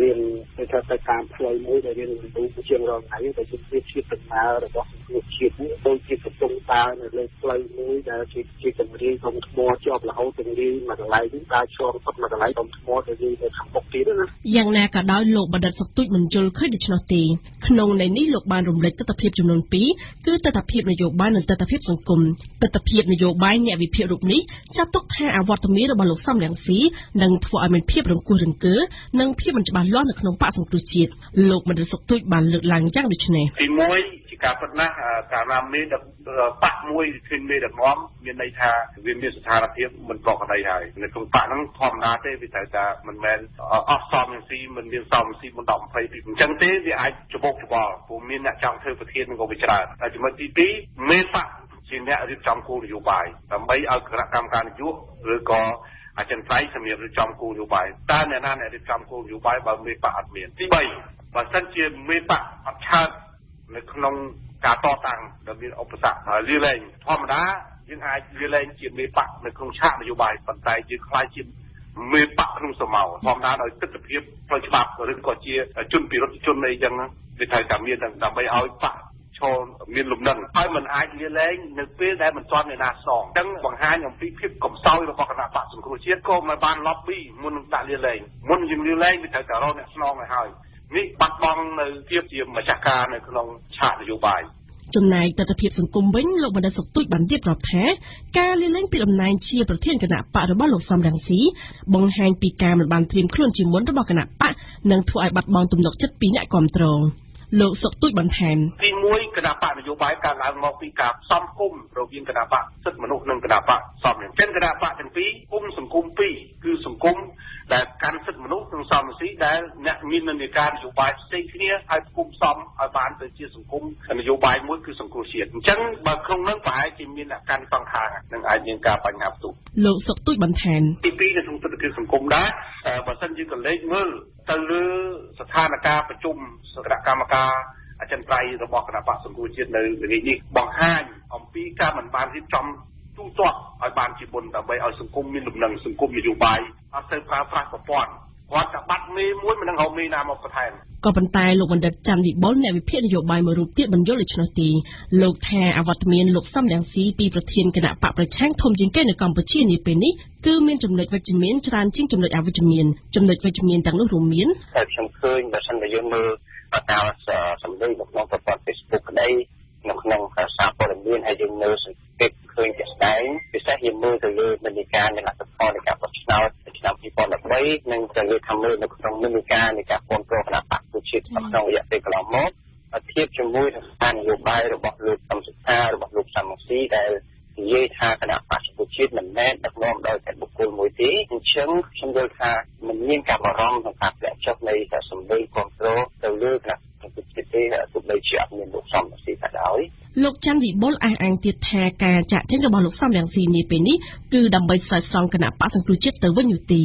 រៀនទៅតាមផ្លូវមួយដែលរៀនរំលោភជាងរាល់ថ្ងៃដែលជាភាពដំណើររបស់សង្គ្រោះជាតិនេះដូចជាកំពុងដើរនៅលើផ្លូវមួយដែលជាទម្រាយធំថ្មជាប់រហូតទម្រាយមួយកន្លែងនេះដើរឆ្លងផុតមួយកន្លែងធំថ្មទៅនៅខាងមុខទៀតណាយ៉ាងណាក៏ដោយលោកបណ្ឌិតសុកទូចមិនយល់ឃើញដូច្នោះទេក្នុងន័យនេះលោកបានរំលេចទិដ្ឋភាពចំនួន2គឺទិដ្ឋភាពនយោបាយនិងទិដ្ឋភាពសង្គមទិដ្ឋភាពនយោបាយអ្នកវិភាគរូបនេះចាត់ទុកថាអវត្តមានរបស់លោកសំរងស៊ីនឹងធ្វើឲ្យមានភាពរង្គោះរង្គើនិងភាពមិនច្បាស់លាស់នៅក្នុងបក្សសង្គ្រោះជាតិលោកបណ្ឌិតសុកទូចបានលើកឡើងយ៉ាងដូចនេះទី1ជាការពិតណាស់កាលណាមេដឹកបក្សមួយឃើញមេដឹកនាំមានន័យថាវាមានស្ថានភាពមិនប្រក្រតីហើយនៅក្នុងបក្សហ្នឹងធម្មតាទេវាត្រូវតែមិនមែនអស់សំរងស៊ីមិនមានសំរងស៊ីមិន10 20ពីអញ្ចឹងទេវាអាចច្បោកច្បល់ព្រោះមានអ្នកចង់ធ្វើប្រធាននឹងក៏វាច្រើនតែចំណុចទី2មេបក្សជាអ្នករៀបចំគោលនយោបាយដើម្បីឲ្យគណៈកម្មការនយោបាយឬក៏អចិន្ត្រៃយ៍សម្រាប់រៀបចំគោលនយោបាយតើអ្នកណាអ្នករៀបចំគោលនយោបាយបើមេបក្សអត់មានទី3បើសិនជាមេបក្សអត់ឆើតនៅក្នុងការតតាំងដែលមានឧបសគ្គលាលែងធម្មតាយើងអាចលាលែងជាមេបក្សនៅក្នុងឆាកនយោបាយប៉ុន្តែយើងខ្លាចជាមេបក្សក្នុងសមោធម្មតាដោយទិដ្ឋភាពផ្លូវច្បាប់ឬក៏ជាជនពិរុទ្ធជនអីចឹងវាត្រូវតែមានដើម្បីឲ្យបក្សឈរមានលំនឹងហើយមិនអាចលាលែងនៅពេលដែលមិនទាន់មានណាសងអញ្ចឹងបង្ហាញអំពីភាពកំសោយរបស់គណៈបក្សសង្គ្រោះជាតិក៏មិនបាន lobby មុននឹងដាក់លាលែងមុនយើងលាលែងវាត្រូវតែរកអ្នកស្នងឲ្យហើយនេះបាត់បង់នៅភាពជាម្ចាស់ការនៅក្នុងឆាកនយោបាយចំណែកទិដ្ឋភាពសង្គមវិញលោកបណ្ឌិតសុកទូចបានរៀបរាប់ថាការលាលែងពីតំណែងជាប្រធានគណៈបក្សរបស់លោកសំរងស៊ីបង្ហាញពីការមិនបានត្រៀមខ្លួនជាមុនរបស់គណៈបក្សនិងធ្វើឲ្យបាត់បង់ទំនុកចិត្តពីអ្នកគាំទ្រលោកសុកទូចបន្ថែមទី1គណៈបក្សនយោបាយកើតឡើងមកពីការផ្សំគុំរវាងគណៈបក្សសិទ្ធិមនុស្សនិងគណៈបក្សសំរងស៊ីគណៈបក្សទាំងពីរគុំសង្គមពីរគឺសង្គមដែលកាន់សិទ្ធិមនុស្សនិងសំរងស៊ីដែលអ្នកមាននិន្នាការនយោបាយផ្សេងគ្នាហើយគុំសំឲ្យបានទៅជាសង្គមនយោបាយមួយគឺសង្គមជាតិអញ្ចឹងបើក្នុងនោះប្រហែលជាមានអ្នកកាន់សង្ខារនឹងអាចមានការបញ្ហាផ្ទុះលោកសុកទូចបន្ថែមទី2នៅក្នុងទិដ្ឋភាពសង្គមដែរបើសិនជាកលេចមើលទៅលើស្ថានភាពប្រជុំគណៈកម្មការអចិន្ត្រៃយ៍របស់គណៈបក្សសង្គ្រោះជាតិនៅថ្ងៃនេះបង្ហាញអំពីការមិនបានរៀបចំទូទាត់ឲ្យបានជាមុនដើម្បីឲ្យសង្គមមានលំនឹងសង្គមនយោបាយអត់ទៅប្រើប្រាស់ប្រព័ន្ធគាត់តែបាត់មេមួយមិននឹងរកមេណាមកបន្ថែមក៏ប៉ុន្តែលោកបណ្ឌិតច័ន្ទវិបុលអ្នកវិភាគនយោបាយមួយរូបទៀតបញ្យល់ដូច្នោះទេលោកថាអវត្តមានលោកសំរងស៊ីពីប្រធានគណៈបក្សប្រឆាំងធំជាងគេនៅកម្ពុជានាពេលនេះគឺមានចំណុចវិជ្ជមានច្រើនជាងចំណុចអវិជ្ជមានចំណុចវិជ្ជមានទាំងនោះរួមមានតែខ្ញុំឃើញបើសិនជាយើងមើលតាមសម្លេងនៅក្នុងប្រព័ន្ធ Facebook ក្តីនៅក្នុងសារព័ត៌មានហើយយើងមើលសង្កេតឃើញជាក់ស្ដែងពិសេសយើងមើលទៅលើនិន្នាការនៃលទ្ធផលនៃការបោះឆ្នោតឆ្នាំ2013និងទៅលើខាងលើនៅក្នុងនិន្នាការនៃការគាំទ្រគណៈបក្សប្រជាជាតិក្នុងរយៈពេលកន្លងមកធៀបជាមួយនឹងស្ថាននយោបាយរបស់លោកសំសុខារបស់លោកសំរងស៊ីដែលនិយាយថាគណៈបក្សប្រជាជាតិមិនមែនដឹកនាំដោយតែបុគ្គលមួយទេអញ្ចឹងខ្ញុំយល់ថាមិនមានការបារម្ភក្នុងការធ្លាក់ចុះនៃសម្លេងគាំទ្រទៅលើគណៈបក្សប្រជាជាតិទេទោះបីជាអត់មានលោកសំរងស៊ីក៏ដោយលោកច័ន្ទវិបុលអះអាងទៀតថាការចាកចេញរបស់លោកសំរងស៊ីនាពេលនេះគឺដើម្បីស្រោចស្រង់គណៈបក្សសង្គ្រោះជាតិទៅវិញនោះទេ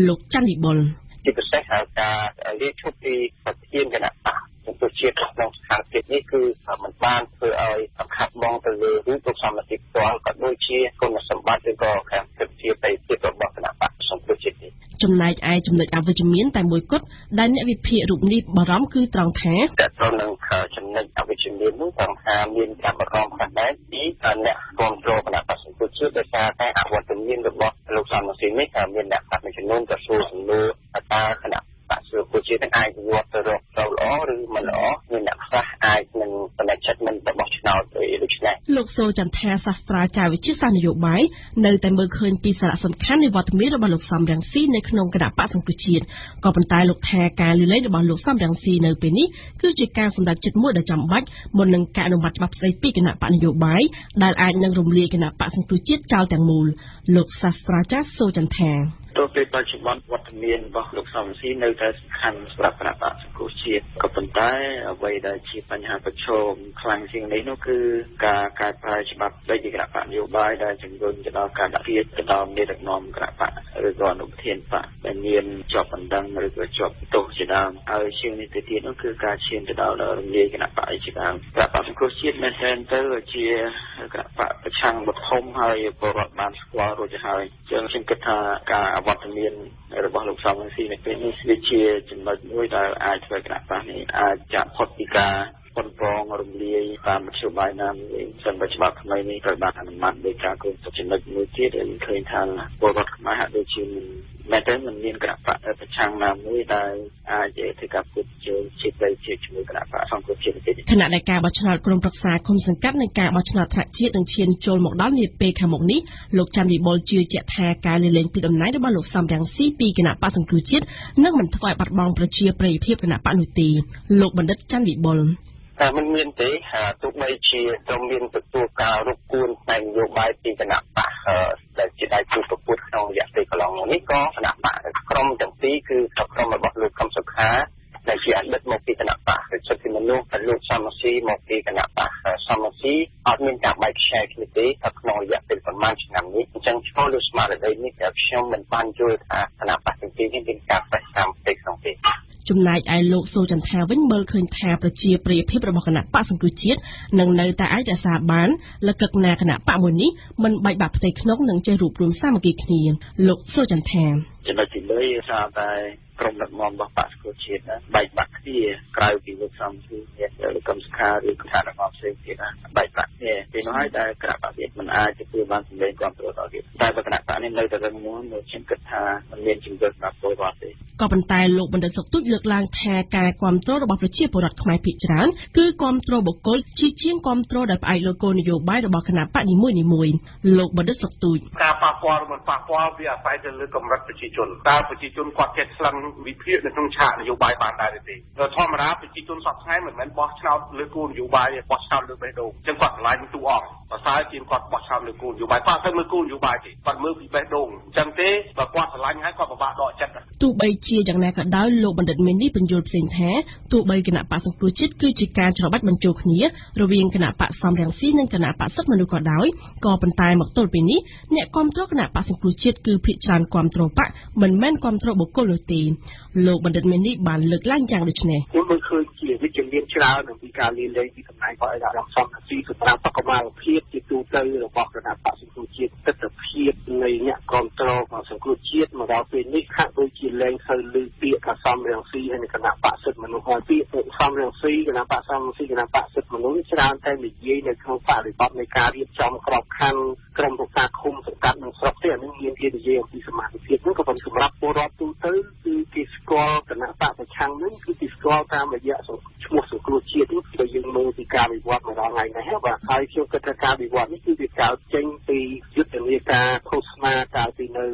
លោកច័ន្ទវិបុលជាពិសេសការលាឈប់ពីប្រធានគណៈបក្សសង្គ្រោះជាតិក្នុងស្ថានភាពនេះគឺមិនបានធ្វើឲ្យខាត់បងទៅលើរូបលោកសំរងស៊ីផ្ទាល់ក៏ដូចជាគុណសម្បត្តិឬក៏ការពិតជាប្រយោជន៍របស់គណៈបក្សសង្គ្រោះជាតិទេចំណែកឯចំណុចអវិជ្ជមានតែមួយគត់ដែលអ្នកវិភាគរូបនេះបារម្ភគឺត្រង់ថាតើត្រូវនឹងចំណុចអវិជ្ជមាននោះត្រង់ថាមានការបារម្ភខ្លះដែរពីអ្នកគាំទ្រគណៈបក្សសង្គ្រោះ ជាតិដោយសារតែអវត្តមានរបស់លោកសមរង្ស៊ីនេះមានអ្នកខ្លះមួយចំនួនក៏សួរសំណួរថាតើគណបក្សសង្គ្រោះជាតិនឹងអាចវិវត្តទៅរកផ្លូវល្អឬមិនល្អមានអ្នកខ្លះអាចនឹងសម្រេចចិត្តមិនទៅបោះឆ្នោតដូច្នេះលោកសូចន្ទ្រាសាស្ត្រាចារ្យវិទ្យាសាស្ត្រនយោបាយនៅតែមើលឃើញពីសារៈសំខាន់នៃវត្តមានរបស់លោកសមរង្ស៊ីនៅក្នុងគណបក្សសង្គ្រោះជាតិក៏ប៉ុន្តែលោកថាការលាលែងរបស់លោកសមរង្ស៊ីនៅពេលនេះគឺជាការសម្រេចចិត្តមួយដ៏ចាំបាច់មុននឹងការអនុម័តច្បាប់ស្តីពីគណបក្សនយោបាយដែលអាចនឹងរំលាយគណបក្សសង្គ្រោះជាតិចោលទាំងមូលលោកសាស្ត្រាចារ្យសូចន្ទ្រាទោះពេលបច្ចុប្បន្នវត្តមានរបស់លោកសមរង្ស៊ីនៅតែសំខាន់សម្រាប់គណបក្សសង្គ្រោះជាតិក៏ប៉ុន្តែអ្វីដែលជាបញ្ហាប្រឈមខ្លាំងជាងនេះនោះគឺការកែប្រែច្បាប់ស្តីពីគណបក្សនយោបាយដែលជំរុញទៅដល់ការដាក់ពាក្យទៅដល់មេដឹកនាំគណបក្សឬក៏អនុប្រធានបក្សដែលមានជាប់បណ្ដឹងឬក៏ជាប់ទោសជាដើមហើយជាងនេះទៅទៀតនោះគឺការឈានទៅដល់រំលាយគណបក្សជាដើមគណបក្សសង្គ្រោះជាតិមែនទែនទៅជាគណបក្សប្រឆាំងដ៏ធំហើយពលរដ្ឋបានស្គាល់រួចទៅហើយចឹងខ្ញុំគិតថាការអវត្តមានរបស់លោកសមរង្ស៊ីនៅពេលនេះវាជាចំណុចមួយដែលអាចធ្វើគណបក្សនេះអាចចាក់ផុតពីការប៉ុនប៉ងរំលាយតាមមធ្យោបាយណាមួយសម្រាប់ច្បាប់ថ្មីនេះត្រូវបានអនុម័តដោយការគោរពចំណុចមួយទៀតដែលឃើញថាពលរដ្ឋខ្មែរហាក់ដូចជាមិនមែនទេមិនមានគណបក្សប្រឆាំងណាមួយដែលអាចធ្វើការប្រកួតប្រជែងជាតិទៅជាមួយគណបក្សសង្គ្រោះជាតិទេខណៈដែលការបោះឆ្នោតក្រុមប្រឹក្សាឃុំសង្កាត់និងការបោះឆ្នោតថ្នាក់ជាតិនឹងឈានចូលមកដល់នាពេលខាងមុខនេះលោកច័ន្ទវិបុលជឿជាក់ថាការលាលែងពីតំណែងរបស់លោកសមរង្ស៊ីពីគណបក្សសង្គ្រោះជាតិនឹងមិនធ្វើឲ្យបាត់បង់ប្រជាប្រិយភាពគណបក្សនោះទេលោកបណ្ឌិតច័ន្ទវិបុលតែមិនមានទេទោះបីជាត្រូវមានទទួលការរកគួនផ្នែកនយោបាយពីគណបក្សដែលជាដៃគូប្រកួតក្នុងរយៈពេលកន្លងមកនេះក៏គណបក្សក្រុមទាំងពីរគឺក្រុមរបស់លោកកឹមសុខាដែលជាអតីតមកពីគណបក្សសិទ្ធិមនុស្សលោកសមរង្ស៊ីមកពីគណបក្សសមរង្ស៊ីអត់មានការបែកខ្ញែកគ្នាទេក្នុងរយៈពេលប្រមាណឆ្នាំនេះអញ្ចឹងឈរលើស្មារតីនេះតែខ្ញុំមិនបានយល់ថាគណបក្សទាំងពីរនេះមានការប្រេះតាមផ្ទៃក្នុងទេចំណែកឯលោកសូចន្ទ្រាវិញមើលឃើញថាប្រជាប្រិយភាពរបស់គណបក្សសង្គ្រោះជាតិនឹងនៅតែអាចរក្សាបានលកឹកណាគណបក្សមួយនេះមិនបែកបាក់ផ្ទៃក្នុងនិងចេះរួបរួមសាមគ្គីគ្នាលោកសូចន្ទ្រាចំណុចទី1ថាតែក្រុមដឹកនាំរបស់បក្សសង្គ្រោះជាតិបែកបាក់គ្នាក្រៅពីលោកសមរង្ស៊ីមានលោកកឹមសុខាឬគណៈដឹកនាំផ្សេងទៀតបែកបាក់គ្នាពេលនោះហើយដែលគណបក្សទៀតមិនអាចទទួលបានសម្លេងគាំទ្រដល់ទៀតតែបើគណបក្សនេះនៅតែរឹងមាំខ្ញុំគិតថាមិនមានជំរឿនសម្រាប់ពលរដ្ឋទេក៏ប៉ុន្តែលោកបណ្ឌិតសុកទូចលើកឡើងថាការគាំទ្ររបស់ប្រជាពលរដ្ឋខ្មែរភាគច្រើនគឺគាំទ្របុគ្គលជាជាងគាំទ្រដោយផ្អែកលើគោលនយោបាយរបស់គណបក្សនីមួយៗលោកបណ្ឌិតសុកទូចការប៉ះពាល់មិនប៉ះពាល់វាអាស្រ័យទៅលើកម្រិតប្រជាជនតើប្រជាជនគាត់ចេះឆ្លងវិភាគនៅក្នុងឆាកនយោបាយបានដែរទេធម្មតាប្រជាជនសពថ្ងៃមិនមែនបោះឆ្នោតលើគោលនយោបាយទេបោះឆ្នោតលើបេះដូងអញ្ចឹងគាត់ឆ្លាញ់តួអង្គប្រសើរជាងគាត់បោះឆ្នោតលើគោលនយោបាយគាត់ទៅមើលគោលនយោបាយទេគាត់មើលពីបេះដូងអញ្ចឹងទេបើគាត់ឆ្លាញ់ហើយគាត់ពិបាកដកចិត្តទោះបីជាយ៉ាងណាក៏ដោយលោកបណ្ឌិតមាននេះពន្យល់ផ្សេងថាទោះបីគណបក្សសង្គ្រោះជាតិគឺជាការច្របាច់បញ្ចូលគ្នារវាងគណបក្សសមរង្ស៊ីនិងគណបក្សសិទ្ធិមនុស្សក៏ដោយក៏ប៉ុន្តែមកទល់ពេលនេះអ្នកគាំទ្រគណបក្សសង្គ្រោះជាតិគឺភាគច្រើនគាំទ្របក្សមិនមែនគាំទ្របុគ្គលនោះទេលោកបណ្ឌិតមាននេះបានលើកឡើងយ៉ាងដូចនេះខ្ញុំមើលឃើញជាវិជ្ជមានច្រើនអំពីការលាលែងពីតំណែងរបស់ឯកឧត្តមសមរង្ស៊ីសម្រាប់បកមាលភាពជាទូទៅរបស់គណបក្សសង្គ្រោះជាតិទិដ្ឋភាពនៃអ្នកគាំទ្រសង្គ្រោះជាតិមកដល់ពេលនេះហាក់ដូចជាលែងសូវឮពាក្យថាសមរង្ស៊ីហើយនិងគណបក្សសិទ្ធិមនុស្សហើយពាក្យសមរង្ស៊ីគណបក្សសមរង្ស៊ីគណបក្សសិទ្ធិមនុស្សច្រើនតែនិយាយនៅក្នុងបរិបទនៃការរៀបចំក្របខ័ណ្ឌក្រុមប្រឹក្សាឃុំសង្កាត់និងស្រុកទេអានេះមានគេនិយាយអំពីសមាជិកភាពនោះក៏ប៉ុន្តែសម្រាប់ពលរដ្ឋទូទៅគឺគេស្គាល់គណបក្សប្រឆាំងនឹងគឺគេស្គាល់តាមរយៈឈ្មោះសង្គ្រោះជាតិនេះដែលយើងមើលពីការវិវត្តមកដល់ថ្ងៃនេះបាទហើយខ្ញុំគិតថាការវិវត្តនេះគឺវាកើតចេញពីយុទ្ធនាការឃោសនាកាលពីនៅ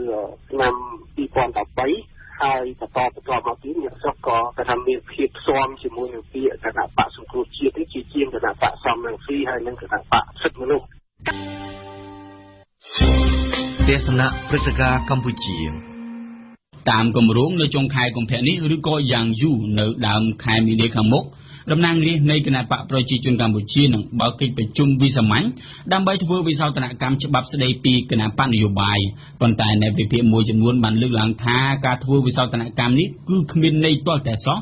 ឆ្នាំ2013ហើយបន្តបន្តមកទៀតអ្នកស្រុកក៏ថាមានភាពផ្សំជាមួយនឹងពាក្យគណបក្សសង្គ្រោះជាតិនេះជាជាងគណបក្សសមរង្ស៊ីហើយនិងគណបក្សសិទ្ធិមនុស្សទស្សនៈព្រឹត្តិការណ៍កម្ពុជាតាមគម្រោងនៅចុងខែកុម្ភៈនេះឬក៏យ៉ាងយូរនៅដើមខែមីនាខាងមុខតំណាងរាស្ត្រនៃគណបក្សប្រជាជនកម្ពុជានឹងបើកកិច្ចប្រជុំវិសាមញ្ញដើម្បីធ្វើវិសោធនកម្មច្បាប់ស្តីពីគណបក្សនយោបាយប៉ុន្តែអ្នកវិភាគមួយចំនួនបានលើកឡើងថាការធ្វើវិសោធនកម្មនេះគឺគ្មានន័យទាល់តែសោះ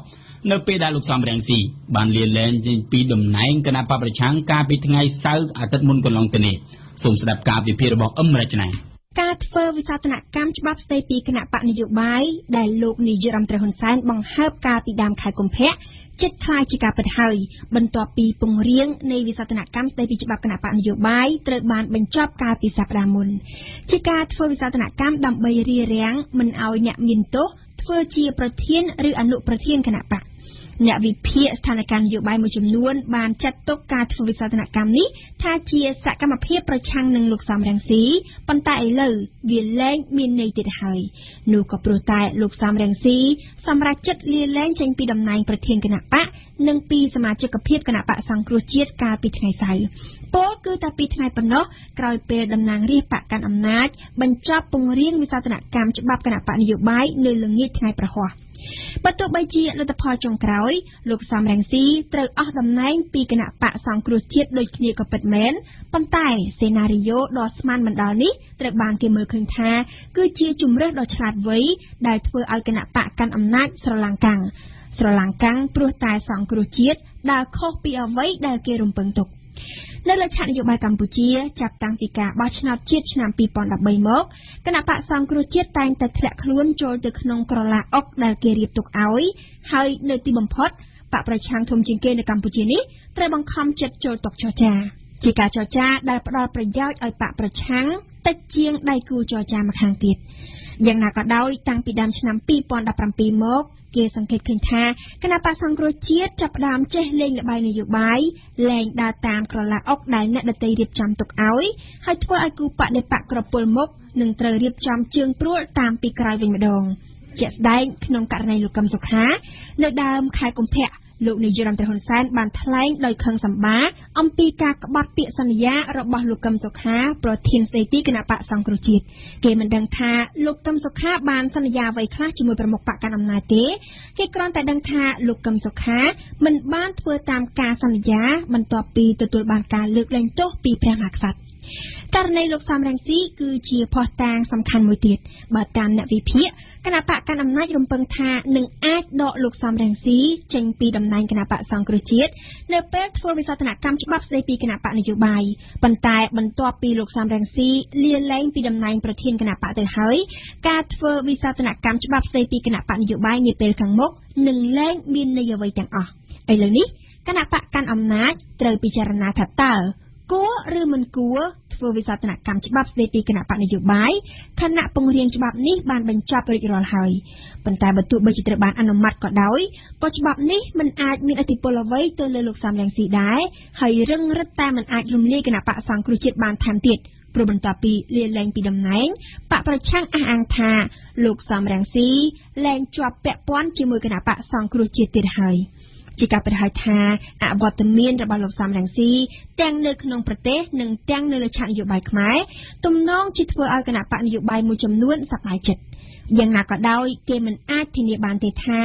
នៅពេលដែលលោកសមរង្ស៊ីបានលាលែងចេញពីតំណែងគណបក្សប្រឆាំងកាលពីថ្ងៃសៅរ៍អាទិត្យមុនកន្លងទៅនេះសូមស្ដាប់ការវិភាគរបស់អឹមរចនា ការធ្វើវិសោធនកម្មច្បាប់ស្តីពីគណបក្សនយោបាយដែលលោកនាយករដ្ឋមន្ត្រីហ៊ុនសែនបង្ហើបកាលពីដើមខែកុម្ភៈជិតក្លាយជាការពិតហើយបន្ទាប់ពីពង្រាងនៃវិសោធនកម្មស្តីពីច្បាប់គណបក្សនយោបាយត្រូវបានបញ្ចប់កាលពីសប្តាហ៍មុនជាការធ្វើវិសោធនកម្មដើម្បីរារាំងមិនឲ្យអ្នកមានទោសធ្វើជាប្រធានឬអនុប្រធានគណបក្សអ្នកវិភាគស្ថានភាពនយោបាយមួយចំនួនបានចាត់ទុកការធ្វើវិសោធនកម្មនេះថាជាសកម្មភាពប្រឆាំងនឹងលោកសមរង្ស៊ីប៉ុន្តែឥឡូវវាលែងមានន័យទៀតហើយនោះក៏ព្រោះតែលោកសមរង្ស៊ីសម្រេចចិត្តលាលែងចេញពីតំណែងប្រធានគណបក្សនិងពីសមាជិកភាពគណបក្សសង្គ្រោះជាតិកាលពីថ្ងៃសៅរ៍ពោលគឺតែពីថ្ងៃប៉ុណ្ណោះក្រោយពេលតំណាងរាស្ត្របក្សកាន់អំណាចបញ្ចប់ពង្រាងវិសោធនកម្មច្បាប់គណបក្សនយោបាយនៅល្ងាចថ្ងៃព្រហស្បតិ៍បើទោះបីជាលទ្ធផលចុងក្រោយលោកសមរង្ស៊ីត្រូវអស់តំណែងពីគណបក្សសង្គ្រោះជាតិដូចគ្នាក៏ពិតមែនប៉ុន្តែសេណារីយ៉ូដ៏ស្មានមិនដល់នេះត្រូវបានគេមើលឃើញថាគឺជាជំរើសដ៏ឆ្លាតវៃដែលធ្វើឲ្យគណបក្សកាន់អំណាចស្រឡាំងកាំងព្រោះតែសង្គ្រោះជាតិដើរខុសពីអ្វីដែលគេរំពឹងទុកនៅលើឆាកនយោបាយកម្ពុជាចាប់តាំងពីការបោះឆ្នោតជាតិឆ្នាំ2013មកគណបក្សសង្គ្រោះជាតិតែងតែធ្លាក់ខ្លួនចូលទៅក្នុងក្រឡាអុកដែលគេរៀបទុកឲ្យហើយនៅទីបំផុតបក្សប្រឆាំងធំជាងគេនៅកម្ពុជានេះត្រូវបង្ខំចិត្តចូលតុចរចាជាការចរចាដែលផ្ដល់ប្រយោជន៍ឲ្យបក្សប្រឆាំងតិចជាងដៃគូចរចាម្ខាងទៀតយ៉ាងណាក៏ដោយតាំងពីដើមឆ្នាំ2017មកគេសង្កេតឃើញថាគណបក្សសង្គ្រោះជាតិចាប់ផ្ដើមចេះលេងល្បែងនយោបាយលែងដើរតាមក្រឡាអុកដែលអ្នកដទៃរៀបចំទុកឲ្យហើយធ្វើឲ្យគូបដិបក្ខក្រពុលមុខនឹងត្រូវរៀបចំជើងព្រួលតាមពីក្រោយវិញម្ដងជាក់ស្ដែងក្នុងករណីលោកកឹមសុខានៅដើមខែកុម្ភៈលោកនាយករដ្ឋមន្ត្រីហ៊ុនសែនបានថ្លែងដោយខឹងសម្បាអំពីការក្បត់ពាក្យសន្យារបស់លោកកឹមសុខាប្រធានស្ដីទីគណបក្សសង្គ្រោះជាតិគេមិនដឹងថាលោកកឹមសុខាបានសន្យាអ្វីខ្លះជាមួយប្រមុខបក្សកាន់អំណាចទេគេគ្រាន់តែដឹងថាលោកកឹមសុខាមិនបានធ្វើតាមការសន្យាបន្ទាប់ពីទទួលបានការលើកលែងទោសពីព្រះមហាក្សត្រករណីលោកសមរង្ស៊ីគឺជាភស្តុតាងសំខាន់មួយទៀតបើតាមអ្នកវិភាគគណបក្សកាន់អំណាចរំពឹងថានឹងអាចដកលោកសមរង្ស៊ីចេញពីតំណែងគណបក្សសង្គ្រោះជាតិនៅពេលធ្វើវិសោធនកម្មច្បាប់ស្តីពីគណបក្សនយោបាយប៉ុន្តែបន្ទាប់ពីលោកសមរង្ស៊ីលាលែងពីតំណែងប្រធានគណបក្សទៅហើយការធ្វើវិសោធនកម្មច្បាប់ស្តីពីគណបក្សនយោបាយនាពេលខាងមុខនឹងលែងមានន័យអ្វីទាំងអស់ឥឡូវនេះគណបក្សកាន់អំណាចត្រូវពិចារណាថាតើគួរឬមិនគួរធ្វើវិសោធនកម្មច្បាប់ស្តីពីគណបក្សនយោបាយខណៈពង្រាងច្បាប់នេះបានបញ្ចប់រួចរាល់ហើយប៉ុន្តែបើទោះបីជាត្រូវបានអនុម័តក៏ដោយក៏ច្បាប់នេះមិនអាចមានឥទ្ធិពលអ្វីទៅលើលោកសមរង្ស៊ីដែរហើយរឹងរិតតែមិនអាចរំលាយគណបក្សសង្គ្រោះជាតិបានថែមទៀតព្រោះបន្ទាប់ពីលាលែងពីតំណែងបក្សប្រឆាំងអះអាងថាលោកសមរង្ស៊ីលែងជាប់ពាក់ព័ន្ធជាមួយគណបក្សសង្គ្រោះជាតិទៀតហើយជាការពិតហើយថាអវត្តមានរបស់លោកសមរង្ស៊ីទាំងនៅក្នុងប្រទេសនិងទាំងនៅលើឆាកនយោបាយខ្មែរទំនងជាធ្វើឲ្យគណបក្សនយោបាយមួយចំនួនសប្បាយចិត្តយ៉ាងណាក៏ដោយគេមិនអាចធានាបានទេថា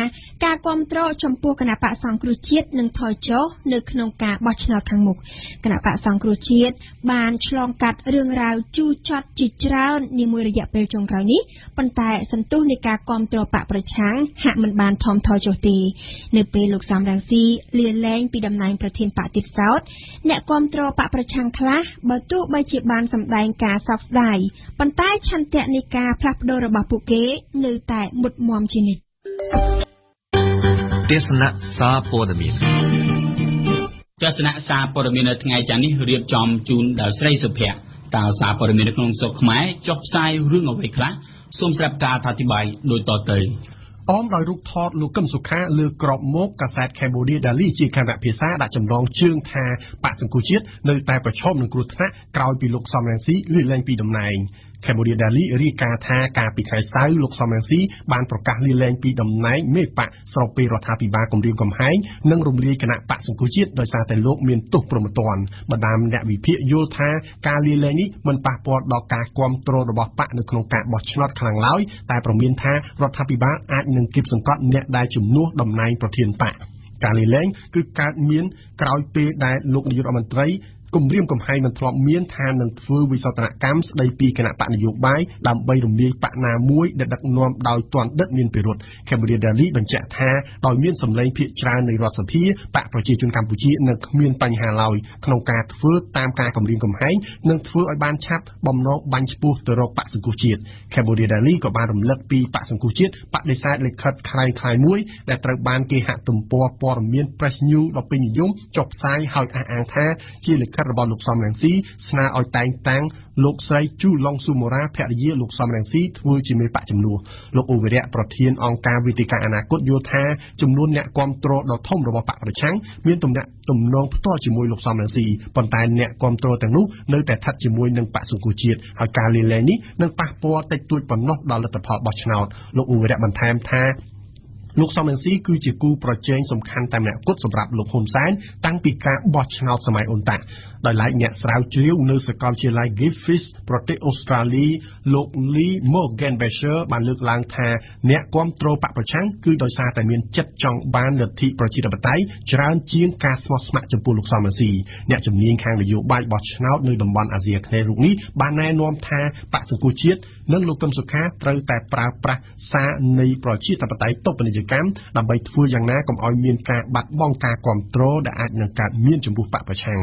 ការគាំទ្រចំពោះគណបក្សសង្គ្រោះជាតិនឹងថយចុះនៅក្នុងការបោះឆ្នោតខាងមុខគណបក្សសង្គ្រោះជាតិបានឆ្លងកាត់រឿងរ៉ាវជូរចត់ជាច្រើននាមួយរយៈពេលចុងក្រោយនេះប៉ុន្តែសន្ទុះនៃការគាំទ្របក្សប្រឆាំងហាក់មិនបានថមថយចុះទេនៅពេលលោកសមរង្ស៊ីលាលែងពីតំណែងប្រធានបក្សទៀតសោតអ្នកគាំទ្របក្សប្រឆាំងខ្លះបើទោះបីជាបានសម្ដែងការសោកស្ដាយប៉ុន្តែឆន្ទៈនៃការផ្លាស់ប្ដូររបស់ពួកគេនៅតែមុតមមជានិច្ចទស្សនៈសារព័ត៌មានទស្សនៈសារព័ត៌មាននៅថ្ងៃច័ន្ទនេះរៀបចំជូនដោយស្រីសុភ័ក្រតើសារព័ត៌មាននៅក្នុងស្រុកខ្មែរចុះផ្សាយរឿងអ្វីខ្លះសូមស្ដាប់ការអធិប្បាយដូចតទៅអមដោយរូបថតលោកកឹមសុខាលើក្របមុខកាសែត Cambodia Daily ជាខេមរៈភាសាដាក់ចំណងជើងថាបក្សសង្គ្រោះជាតិនៅតែប្រឈមនឹងគ្រោះថ្នាក់ក្រោយពីលោកសមរង្ស៊ីលាលែងពីតំណែង Cambodia Daily រាយការណ៍ថាកាលពីថ្ងៃសៅរ៍លោកសមរង្ស៊ីបានប្រកាសលាលែងពីតំណែងមេបក្សស្របពេលរដ្ឋាភិបាលគំរាមកំហែងនិងរំលាយគណបក្សសង្គ្រោះជាតិដោយសារតែលោកមានទោសព្រហ្មទណ្ឌបណ្ដាអ្នកវិភាគយល់ថាការលាលែងនេះមិនប៉ះពាល់ដល់ការគាំទ្ររបស់បក្សនៅក្នុងការបោះឆ្នោតខ្លាំងឡើយតែប្រមានថារដ្ឋាភិបាលអាចនឹងគៀបសង្កត់អ្នកដែលជំនួសតំណែងប្រធានបក្សការលាលែងគឺកើតមានក្រោយពេលដែលលោកនាយករដ្ឋមន្ត្រី គំរាមកំហែងមិនធ្លាប់មានថានឹងធ្វើវិសោធនកម្មស្ដីពីគណបក្សនយោបាយដើម្បីរំលាយបក្សណាមួយដែលដឹកនាំដោយទណ្ឌិតមានពិរុទ្ធ Cambodia Daily បញ្ជាក់ថាដោយមានសម្លេងភាគច្រើននៃរដ្ឋសភាបក្សប្រជាជនកម្ពុជានឹងគ្មានបញ្ហាឡើយក្នុងការធ្វើតាមការគំរាមកំហែងនិងធ្វើឲ្យបានឆាប់បំណងបាញ់ឆ្ពោះទៅរកបក្សសង្គ្រោះជាតិ Cambodia Daily ក៏បានរំលឹកពីបក្សសង្គ្រោះជាតិបដិសេធលិខិតក្លែងក្លាយមួយដែលត្រូវបានគេហទំព័រព័ត៌មាន Press News ដ៏ពេញនិយមចុះផ្សាយហើយអះអាងថាជាលិខិតរបស់លោកសម រង្ស៊ីស្នើឲ្យតែងតាំងលោកស្រីជូឡុងស៊ូម៉ូរ៉ាភរិយាលោកសម រង្ស៊ីធ្វើជាមេបក្សជំនួសលោកអ៊ូវិរៈប្រធានអង្គការវេទិកាអនាគតយល់ថាចំនួនអ្នកគាំទ្រដ៏ធំរបស់បក្សប្រឆាំងមានទំនាក់ទំនងផ្ទាល់ជាមួយលោកសម រង្ស៊ីប៉ុន្តែអ្នកគាំទ្រទាំងនោះនៅតែស្ថិតជាមួយនឹងបក្សសង្គ្រោះជាតិហើយការលាលែងនេះនឹងប៉ះពាល់តិចតួចប៉ុណ្ណោះដល់លទ្ធផលបោះឆ្នោតលោកអ៊ូវិរៈបន្ថែមថាលោកសម រង្ស៊ីគឺជាគូប្រជែងសំខាន់តែម្នាក់គត់សម្រាប់លោកហ៊ុនសែនតាំងពីការបោះឆ្នោតសម័យអ៊ុនតាក់ដោយឡែកអ្នកស្រាវជ្រាវនៅសាកលវិទ្យាល័យ Griffith ប្រទេសអូស្ត្រាលីលោក Lee Morgan Besher បានលើកឡើងថាអ្នកគាំទ្របក្សប្រឆាំងគឺដោយសារតែមានចិត្តចង់បានលទ្ធិប្រជាធិបតេយ្យច្រើនជាងការស្មោះស្ម័គ្រចំពោះលោកសម រង្ស៊ីអ្នកជំនាញខាងនយោបាយបោះឆ្នោតនៅតំបន់អាស៊ីអាគ្នេយ៍រូបនេះបានណែនាំថាបក្សសង្គ្រោះជាតិនិងលោកកឹមសុខាត្រូវតែប្រើប្រាស់សារនៃប្រជាធិបតេយ្យតូបនីយកម្មដើម្បីធ្វើយ៉ាងណាកុំឲ្យមានការបាត់បង់ការគាំទ្រដែលអាចនឹងកើតមានចំពោះបក្សប្រឆាំង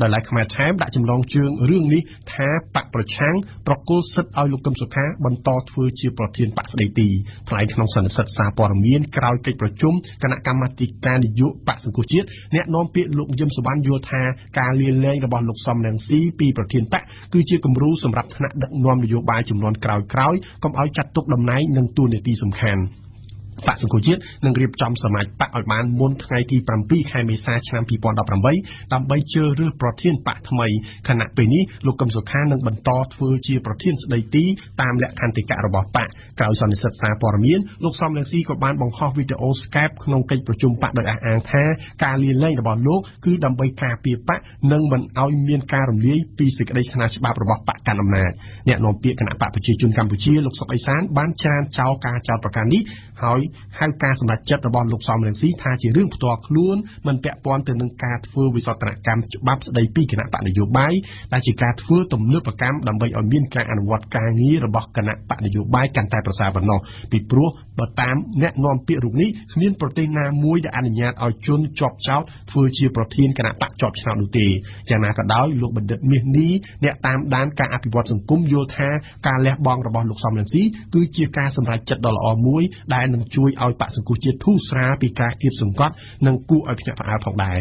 ដោយឡែកខ្មែរថែមដាក់ចំណងជើងរឿងនេះថាបក្សប្រឆាំងប្រគល់សិទ្ធិឲ្យលោកកឹមសុខាបន្តធ្វើជាប្រធានបក្សស្ដីទីថ្លែងក្នុងសន្និសីទសារព័ត៌មានក្រោយកិច្ចប្រជុំគណៈកម្មាធិការនយោបាយបក្សសង្គ្រោះជាតិអ្នកនាំពាក្យលោកយឹមសុវណ្ណយល់ថាការលាលែងរបស់លោកសម រង្ស៊ីពីប្រធានបក្សគឺជាគំរូសម្រាប់ថ្នាក់ដឹកនាំនយោបាយចំនួនក្រោយៗកុំឲ្យចាត់ទុកតំណែងនិងតួនាទីសំខាន់បក្សសង្គ្រោះជាតិនឹងរៀបចំសមាជបក្សឲ្យបានមុនថ្ងៃទី7ខែមេសាឆ្នាំ2018ដើម្បីជ្រើសរើសប្រធានបក្សថ្មីខណៈពេលនេះលោកកឹមសុខានឹងបន្តធ្វើជាប្រធានស្ដីទីតាមលក្ខន្តិកៈរបស់បក្សក្រោយសន្និសីទសារព័ត៌មានលោកសម រង្ស៊ីក៏បានបង្ហោះវីដេអូ Skype ក្នុងកិច្ចប្រជុំបក្សដោយអះអាងថាការលាលែងរបស់លោកគឺដើម្បីការពារបក្សនិងមិនឲ្យមានការរំលាយពីសេចក្តីស្នើច្បាប់របស់បក្សកាន់អំណាចអ្នកនាំពាក្យគណបក្សប្រជាជនកម្ពុជាលោកសុកអេសានបានច្រានចោលការចោទប្រកាន់នេះហើយហៅការសម្រេចចិត្តរបស់លោកសម រង្ស៊ីថាជារឿងផ្ទាល់ខ្លួនមិនពាក់ព័ន្ធទៅនឹងការធ្វើវិសោធនកម្មច្បាប់ស្ដីពីគណបក្សនយោបាយតែជាការធ្វើទំនើបកម្មដើម្បីឲ្យមានការអនុវត្តការងាររបស់គណបក្សនយោបាយកាន់តែប្រសើរប៉ុណ្ណោះពីព្រោះបើតាមអ្នកនាំពាក្យរូបនេះគ្មានប្រទេសណាមួយដែលអនុញ្ញាតឲ្យជនជាប់ចោទធ្វើជាប្រធានគណបក្សជាប់ឆ្នោតនោះទេយ៉ាងណាក៏ដោយលោកបណ្ឌិតមាសនេះអ្នកតាមដានការអភិវឌ្ឍសង្គមយល់ថាការលះបង់របស់លោកសម រង្ស៊ីគឺជាការសម្រេចចិត្តដ៏ល្អមួយដែលនឹងជួយឲ្យបក្សសង្គ្រោះជាតិធូរស្រាលពីការគៀបសង្កត់និងគួរឲ្យភ្ញាក់ផ្អើលផងដែរ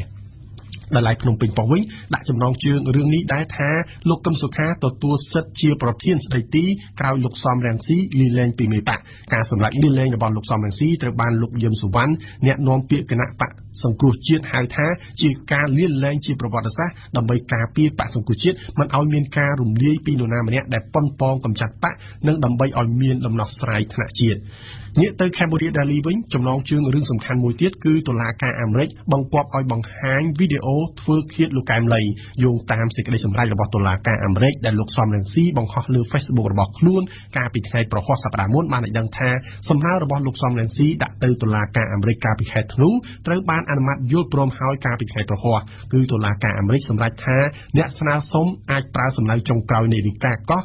ដោយឡែកភ្នំពេញប៉ុស្តិ៍វិញដាក់ចំណងជើងរឿងនេះដែរថាលោកកឹមសុខាទទួលសិទ្ធិជាប្រធានស្ដីទីក្រោយលោកសម រង្ស៊ីលាលែងពីមេបក្សការសម្រេចលាលែងរបស់លោកសម រង្ស៊ីត្រូវបានលោកយឹមសុវណ្ណអ្នកនាំពាក្យគណបក្សសង្គ្រោះជាតិហៅថាជាការលាលែងជាប្រវត្តិសាស្ត្រដើម្បីការពារបក្សសង្គ្រោះជាតិមិនឲ្យមានការរំលាយពីនរណាម្នាក់ដែលប៉ុនប៉ងកម្ចាត់បក្សនិងដើម្បីឲ្យមានដំណោះស្រាយថ្នាក់ជាតិងាកទៅ Cambodia Daily វិញចំណងជើងរឿងសំខាន់មួយទៀតគឺតុលាការអាមេរិកបង្គាប់ឲ្យបង្ហាញវីដេអូធ្វើឃាតលោកកែមឡីយោងតាមសេចក្តីសម្រេចរបស់តុលាការអាមេរិកដែលលោកសម រង្ស៊ីបង្ហោះលើ Facebook របស់ខ្លួនកាលពីថ្ងៃព្រហស្បតិ៍សប្តាហ៍មុនបានឲ្យដឹងថាសំណើរបស់លោកសម រង្ស៊ីដាក់ទៅតុលាការអាមេរិកកាលពីខែធ្នូត្រូវបានអនុម័តយល់ព្រមហើយកាលពីថ្ងៃព្រហស្បតិ៍គឺតុលាការអាមេរិកសម្រេចថាអ្នកស្នើសុំអាចប្រើសំណៅចុងក្រោយនៃដីកាកោះ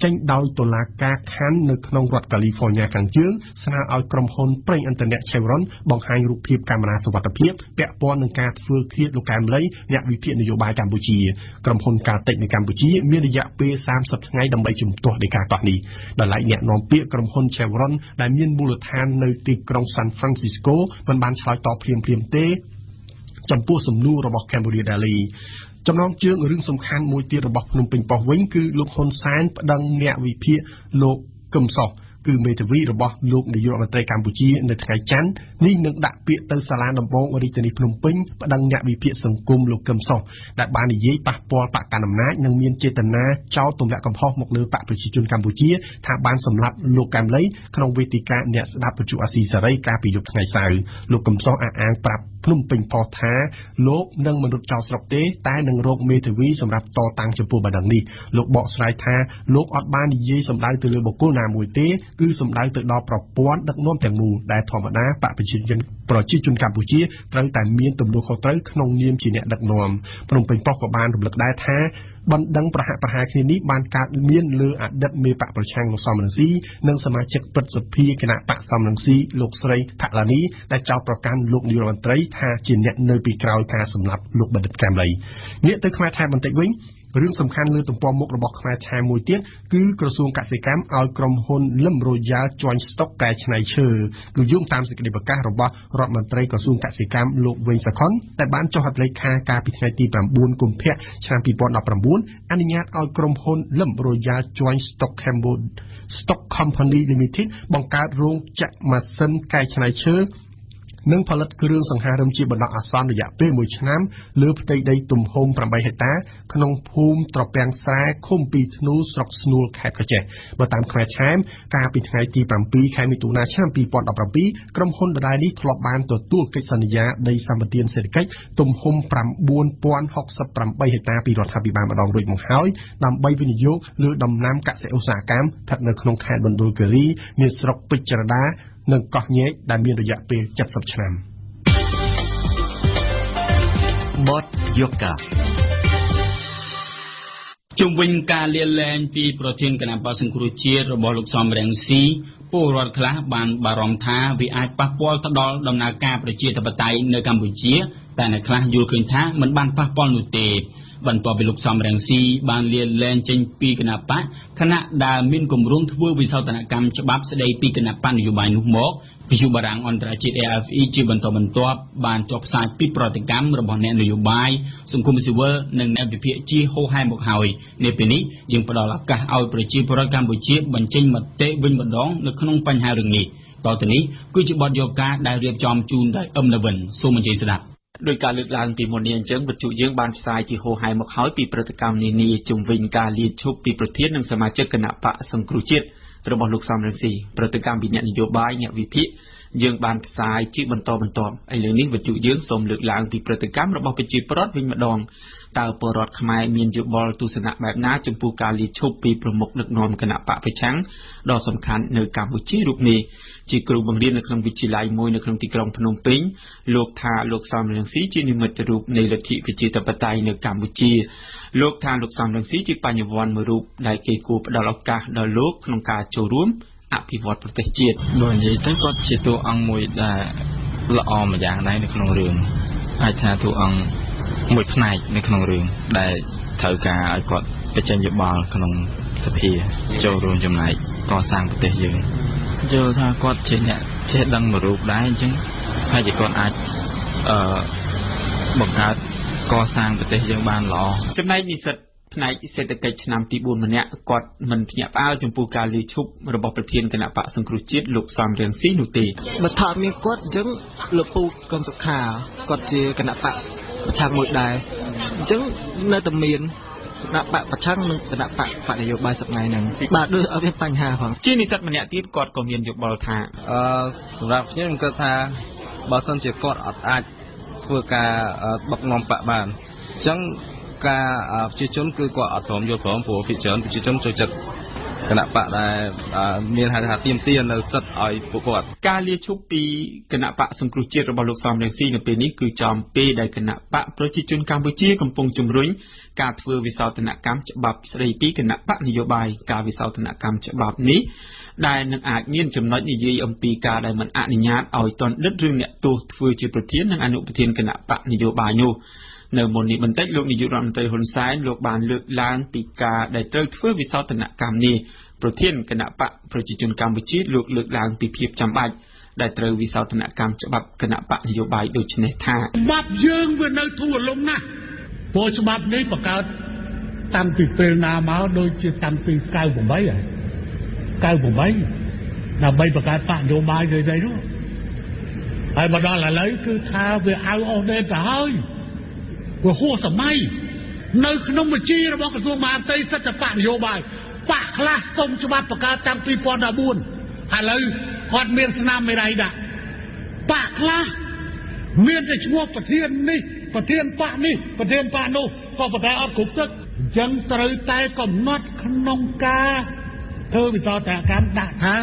ចេញដោយតុលាការខណ្ឌនៅក្នុងរដ្ឋកាលីហ្វ័រញ៉ាខាងជើងស្នើឲ្យក្រុមហ៊ុនប្រេងឥន្ធនៈ Chevron បង្ហាញរូបភាពកាមេរ៉ាសុវត្ថិភាពពាក់ព័ន្ធនឹងការធ្វើឃាតលោកកែមឡីអ្នកវិភាគនយោបាយកម្ពុជាក្រុមហ៊ុន Caltex នៅកម្ពុជាមានរយៈពេល30ថ្ងៃដើម្បីជំទាស់ដីកាកោះនេះដោយឡែកអ្នកនាំពាក្យក្រុមហ៊ុន Chevron ដែលមានមូលដ្ឋាននៅទីក្រុង San Francisco មិនបានឆ្លើយតបភ្លាមៗទេចំពោះសំណួររបស់ Cambodia Daily ចំណងជើងរឿងសំខាន់មួយទៀតរបស់ភ្នំពេញប៉ុស្តិ៍វិញគឺលោកហ៊ុនសែនប្តឹងអ្នកវិភាគលោកកឹមសុខគឺមេធាវីរបស់លោកនាយករដ្ឋមន្ត្រីកម្ពុជានៅថ្ងៃច័ន្ទនេះនឹងដាក់ពាក្យទៅសាលាដំបងរាជធានីភ្នំពេញប្តឹងអ្នកវិភាគសង្គមលោកកឹមសុខដែលបាននិយាយប៉ះពាល់បក្សកាន់អំណាចនិងមានចេតនាចោទទម្លាក់កំហុសមកលើបក្សប្រជាជនកម្ពុជាថាបានសម្លាប់លោកកែមឡីក្នុងវេទិកាអ្នកស្ដាប់វិទ្យុអាស៊ីសេរីកាលពីយប់ថ្ងៃសៅរ៍លោកកឹមសុខអះអាងប្រាប់ ភ្នំពេញប៉ុស្តិ៍ថាលោកនឹងមិនរត់ចោលស្រុកទេតែនឹងរកមេធាវីសម្រាប់តតាំងចំពោះបណ្ដឹងនេះ។លោកបកស្រាយថាលោកអត់បាននិយាយសំដៅទៅលើបុគ្គលណាមួយទេគឺសំដៅទៅដល់ប្រព័ន្ធដឹកនាំទាំងមូលដែលធម្មតាបក្សប្រជាជនកម្ពុជាត្រូវតែមានទំនួលខុសត្រូវក្នុងនាមជាអ្នកដឹកនាំភ្នំពេញប៉ុស្តិ៍ក៏បានរំលឹកដែរថាបណ្ដឹងប្រហាក់ប្រហែលគ្នានេះបានកើតមានលើអតីតមេបក្សប្រឆាំងលោកសម រង្ស៊ីនិងសមាជិកព្រឹទ្ធសភាគណបក្សសម រង្ស៊ីលោកស្រី ផាក់ ឡានីដែលចោទប្រកាន់លោកនាយករដ្ឋមន្ត្រីថាជាអ្នកនៅពីក្រោយការសម្លាប់លោកបណ្ឌិតកែម ឡីងាកទៅខ្មែរថែមបន្តិចវិញរឿងសំខាន់លើទំព័រមុខរបស់ខ្មែរឆែមួយទៀតគឺក្រសួងកសិកម្មឲ្យក្រុមហ៊ុនលឹមរ៉ូយ៉ាល់ Joint Stock កែច្នៃឈើគឺយោងតាមសេចក្តីប្រកាសរបស់រដ្ឋមន្ត្រីក្រសួងកសិកម្មលោកវេង សាខុនដែលបានចុះហត្ថលេខាកាលពីថ្ងៃទី9កុម្ភៈឆ្នាំ2019អនុញ្ញាតឲ្យក្រុមហ៊ុនលឹមរ៉ូយ៉ាល់ Joint Stock Cambodia Stock Company Limited បង្កើតរោងចក្រម៉ាស៊ីនកែច្នៃឈើនិងផលិតគ្រឿងសង្ហារឹមជាបណ្ដោះអាសន្នរយៈពេល1ឆ្នាំលើផ្ទៃដីទំហំ8ហិកតាក្នុងភូមិត្រពាំងស្រែឃុំពីរធ្នូស្រុកស្នួលខេត្តក្រចេះបើតាមខ្មែរឆែមកាលពីថ្ងៃទី7ខែមិថុនាឆ្នាំ2017ក្រុមហ៊ុនដដែលនេះធ្លាប់បានទទួលកិច្ចសន្យាដីសម្បទានសេដ្ឋកិច្ចទំហំ9068ហិកតាពីរដ្ឋាភិបាលម្ដងរួចមកហើយដើម្បីវិនិយោគលើដំណាំកសិឧស្សាហកម្មស្ថិតនៅក្នុងខេត្តមណ្ឌលគិរីមានស្រុកពេជ្រដានិងកោះញែកដែលមានរយៈពេល70ឆ្នាំបទយកកាជុំវិញការលាលែងពីប្រធានគណបក្សសង្គ្រោះជាតិរបស់លោកសម រង្ស៊ីពលរដ្ឋខ្លះបានបារម្ភថាវាអាចប៉ះពាល់ទៅដល់ដំណើរការប្រជាធិបតេយ្យនៅកម្ពុជាតែអ្នកខ្លះយល់ឃើញថាមិនបានប៉ះពាល់នោះទេបន្ទាប់ពីលោកសម រង្ស៊ីបានលាលែងចេញពីគណបក្សខណៈដែលមានគម្រោងធ្វើវិសោធនកម្មច្បាប់ស្តីពីគណបក្សនយោបាយនោះមកវិទ្យុបារាំងអន្តរជាតិ AFE ជាបន្តបន្ទាប់បានចុះផ្សាយពីប្រតិកម្មរបស់អ្នកនយោបាយសង្គមស៊ីវិលនិងអ្នកវិភាគជាហូរហែមកហើយនៅពេលនេះយើងផ្ដល់ឱកាសឲ្យប្រជាពលរដ្ឋកម្ពុជាបញ្ចេញមតិវិញម្ដងនៅក្នុងបញ្ហារឿងនេះតទៅនេះគឺជាបទយកការដែលរៀបចំជូនដោយអឹម នវិនសូមអញ្ជើញស្ដាប់ដោយការលើកឡើងពីមុននេះអញ្ចឹងវិទ្យុយើងបានផ្សាយជាហូរហែមកហើយពីព្រឹត្តិកម្មនានាជុំវិញការលាឈប់ពីប្រធាននិងសមាជិកគណបក្សសង្គ្រោះជាតិរបស់លោកសម រង្ស៊ីព្រឹត្តិកម្មពីអ្នកនយោបាយអ្នកវិភាគយើងបានផ្សាយជាបន្តបន្ទាប់ឥឡូវនេះវិទ្យុយើងសូមលើកឡើងពីព្រឹត្តិកម្មរបស់ប្រជាពលរដ្ឋវិញម្ដងតើពលរដ្ឋខ្មែរមានយោបល់ទស្សនៈបែបណាចំពោះការលាឈប់ពីប្រមុខដឹកនាំគណបក្សប្រឆាំងដ៏សំខាន់នៅកម្ពុជារូបនេះជាគ្រូបង្រៀននៅក្នុងវិទ្យាល័យមួយនៅក្នុងទីក្រុងភ្នំពេញលោកថាលោកសម រង្ស៊ីជានិមិត្តរូបនៃលទ្ធិប្រជាធិបតេយ្យនៅកម្ពុជាលោកថាលោកសម រង្ស៊ីជាបញ្ញវន្តមួយរូបដែលគេគួរផ្ដល់ឱកាសដល់លោកក្នុងការចូលរួមអភិវឌ្ឍប្រទេសជាតិបើនិយាយទៅគាត់ជាតួអង្គមួយដែលល្អម្យ៉ាងដែរនៅក្នុងរឿងអាចថាតួអង្គមួយផ្នែកនៅក្នុងរឿងដែលត្រូវការឲ្យគាត់បញ្ចេញយោបល់ក្នុងសភាចូលរួមចំណែកកសាងប្រទេសយើងយល់ថាគាត់ជាអ្នកចេះដឹងមួយរូបដែរអញ្ចឹងហើយជាគាត់អាចបង្កើតកសាងប្រទេសយើងបានល្អចំណែកនិស្សិតផ្នែកសេដ្ឋកិច្ចឆ្នាំទី4ម្នាក់គាត់មិនភ្ញាក់ផ្អើលចំពោះការលាឈប់របស់ប្រធានគណបក្សសង្គ្រោះជាតិលោកសម រង្ស៊ីនោះទេបើថាមានគាត់អញ្ចឹងលោកពូកឹមសុខាគាត់ជាគណបក្សប្រឆាំងមួយដែរអញ្ចឹងនៅតែមានគណបក្សប្រឆាំងនិងគណបក្សនយោបាយសប្តាហ៍ហ្នឹងបាទដូចអត់មានបញ្ហាផងជានិស្សិតម្នាក់ទៀតគាត់ក៏មានយោបល់ថាសម្រាប់ខ្ញុំគិតថាបើសិនជាគាត់អត់អាចធ្វើការដឹកនាំបក្សបានអញ្ចឹងការប្រជាជនគឺគាត់អត់ព្រមយល់ព្រមព្រោះភាគច្រើនប្រជាជនចូលចិត្តគណបក្សដែលមានហៅថាទាមទារនៅសិទ្ធិឲ្យពួកគាត់ការលាឈប់ពីគណបក្សសង្គ្រោះជាតិរបស់លោកសម រង្ស៊ីនៅពេលនេះគឺចំពេលដែលគណបក្សប្រជាជនកម្ពុជាកំពុងជំរុញការធ្វើវិសោធនកម្មច្បាប់ស្តីពីគណបក្សនយោបាយការវិសោធនកម្មច្បាប់នេះដែលនឹងអាចមានចំណុចនិយាយអំពីការដែលមិនអនុញ្ញាតឲ្យទណ្ឌិតឬអ្នកទោសធ្វើជាប្រធាននិងអនុប្រធានគណបក្សនយោបាយនោះនៅមុននេះបន្តិចលោកនាយករដ្ឋមន្ត្រីហ៊ុនសែនលោកបានលើកឡើងពីការដែលត្រូវធ្វើវិសោធនកម្មនេះប្រធានគណបក្សប្រជាជនកម្ពុជាលោកលើកឡើងពីភាពចាំបាច់ដែលត្រូវវិសោធនកម្មច្បាប់គណបក្សនយោបាយដូចនេះថាច្បាប់យើងវានៅធូរលំណាស់ព្រោះច្បាប់នេះបង្កើតតាំងពីពេលណាមកដូចជាតាំងពី98ហើយ98ដើម្បីបង្កើតបក្សនយោបាយស្អីៗនោះហើយមកដល់ឥឡូវគឺថាវាអៅអស់ដេតទៅហើយវាហួសសម័យនៅក្នុងបញ្ជីរបស់ក្រសួងមហាផ្ទៃសិទ្ធិបក្សនយោបាយបក្សខ្លះសុំច្បាប់បង្កើតតាំងពី2014ឥឡូវគាត់មានស្នាមមេដៃដាក់បក្សខ្លះ មានតែឈ្មោះប្រធាននេះប្រធានបកនេះប្រធានបកនោះក៏ប៉ុន្តែអត់គ្រប់ទឹកអញ្ចឹងត្រូវតែកំណត់ក្នុងការធ្វើវិសោធនកម្មដាក់ថា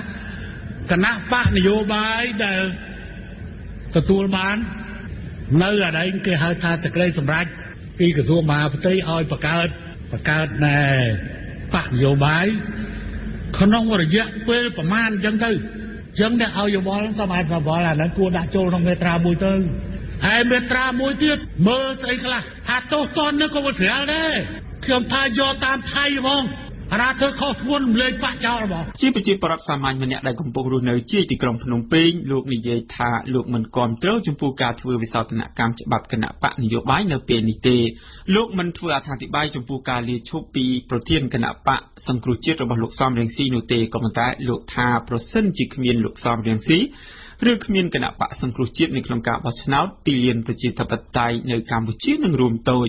គណៈបកនយោបាយដែលទទួលបាននៅអដែងគេហៅថាសេចក្តីសម្រេចពីក្រសួងមហាផ្ទៃឲ្យបង្កើតណែបកនយោបាយក្នុងរយៈពេលប្រមាណអញ្ចឹងទៅអញ្ចឹងអ្នកឲ្យយោបល់សម័យយោបល់អាហ្នឹងគួរដាក់ចូលក្នុងមាត្រាមួយទៅហើយមាត្រាមួយទៀតមើលស្អីខ្លះថាទោសទណ្ឌនេះក៏វាស្រាលដែរខ្ញុំថាយកតាមថៃហ្មងរាធ្វើខុសធ្ងន់រំលែកបាក់ចោលហ្មងជាប្រជាប្រដ្ឋសាមញ្ញម្នាក់ដែលកំពុងរស់នៅជាទីក្រុងភ្នំពេញលោកនិយាយថាលោកមិនគាំទ្រចំពោះការធ្វើវិសោធនកម្មច្បាប់គណៈបកនយោបាយនៅពេលនេះទេលោកមិនធ្វើអត្ថាធិប្បាយចំពោះការលាឈប់ពីប្រធានគណៈបកសង្គ្រោះជាតិរបស់លោកសំរងស៊ីនោះទេក៏ប៉ុន្តែលោកថាប្រសិនជាគ្មានលោកសំរងស៊ីឬគ្មានគណៈបកសង្គ្រោះជាតិនៅក្នុងការបោះឆ្នោតទីលានប្រជាធិបតេយ្យនៅកម្ពុជានឹងរួមតូច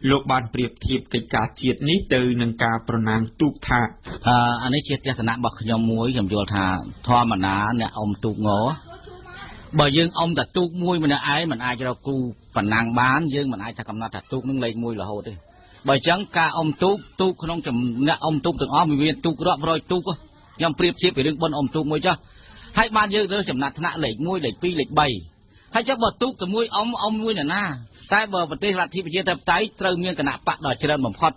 លោកបានប្រៀបធៀបកិច្ចការជាតិនេះទៅនឹងការប្រណាំងទូកថាអានេះជាទស្សនៈរបស់ខ្ញុំមួយខ្ញុំយល់ថាធម្មតាអ្នកអុំទូកងបើយើងអុំតែទូកមួយម្នាក់ឯងមិនអាចរកគូប្រណាំងបានយើងមិនអាចថាកំណត់ថាទូកនឹងលេខ1រហូតទេបើអញ្ចឹងការអុំទូកទូកក្នុងអ្នកអុំទូកទាំងអស់មានទូករាប់រយទូកខ្ញុំប្រៀបធៀបពីរឿងបុណ្យអុំទូកមួយចុះហើយបានយើងរើសចំណាត់ថ្នាក់លេខ1លេខ2លេខ3ហើយចុះបើទូកតែមួយអុំមួយនរណាតែបើប្រទេសលទ្ធិប្រជាធិបតេយ្យត្រូវមានគណៈបកដ៏ច្រើនបំផុត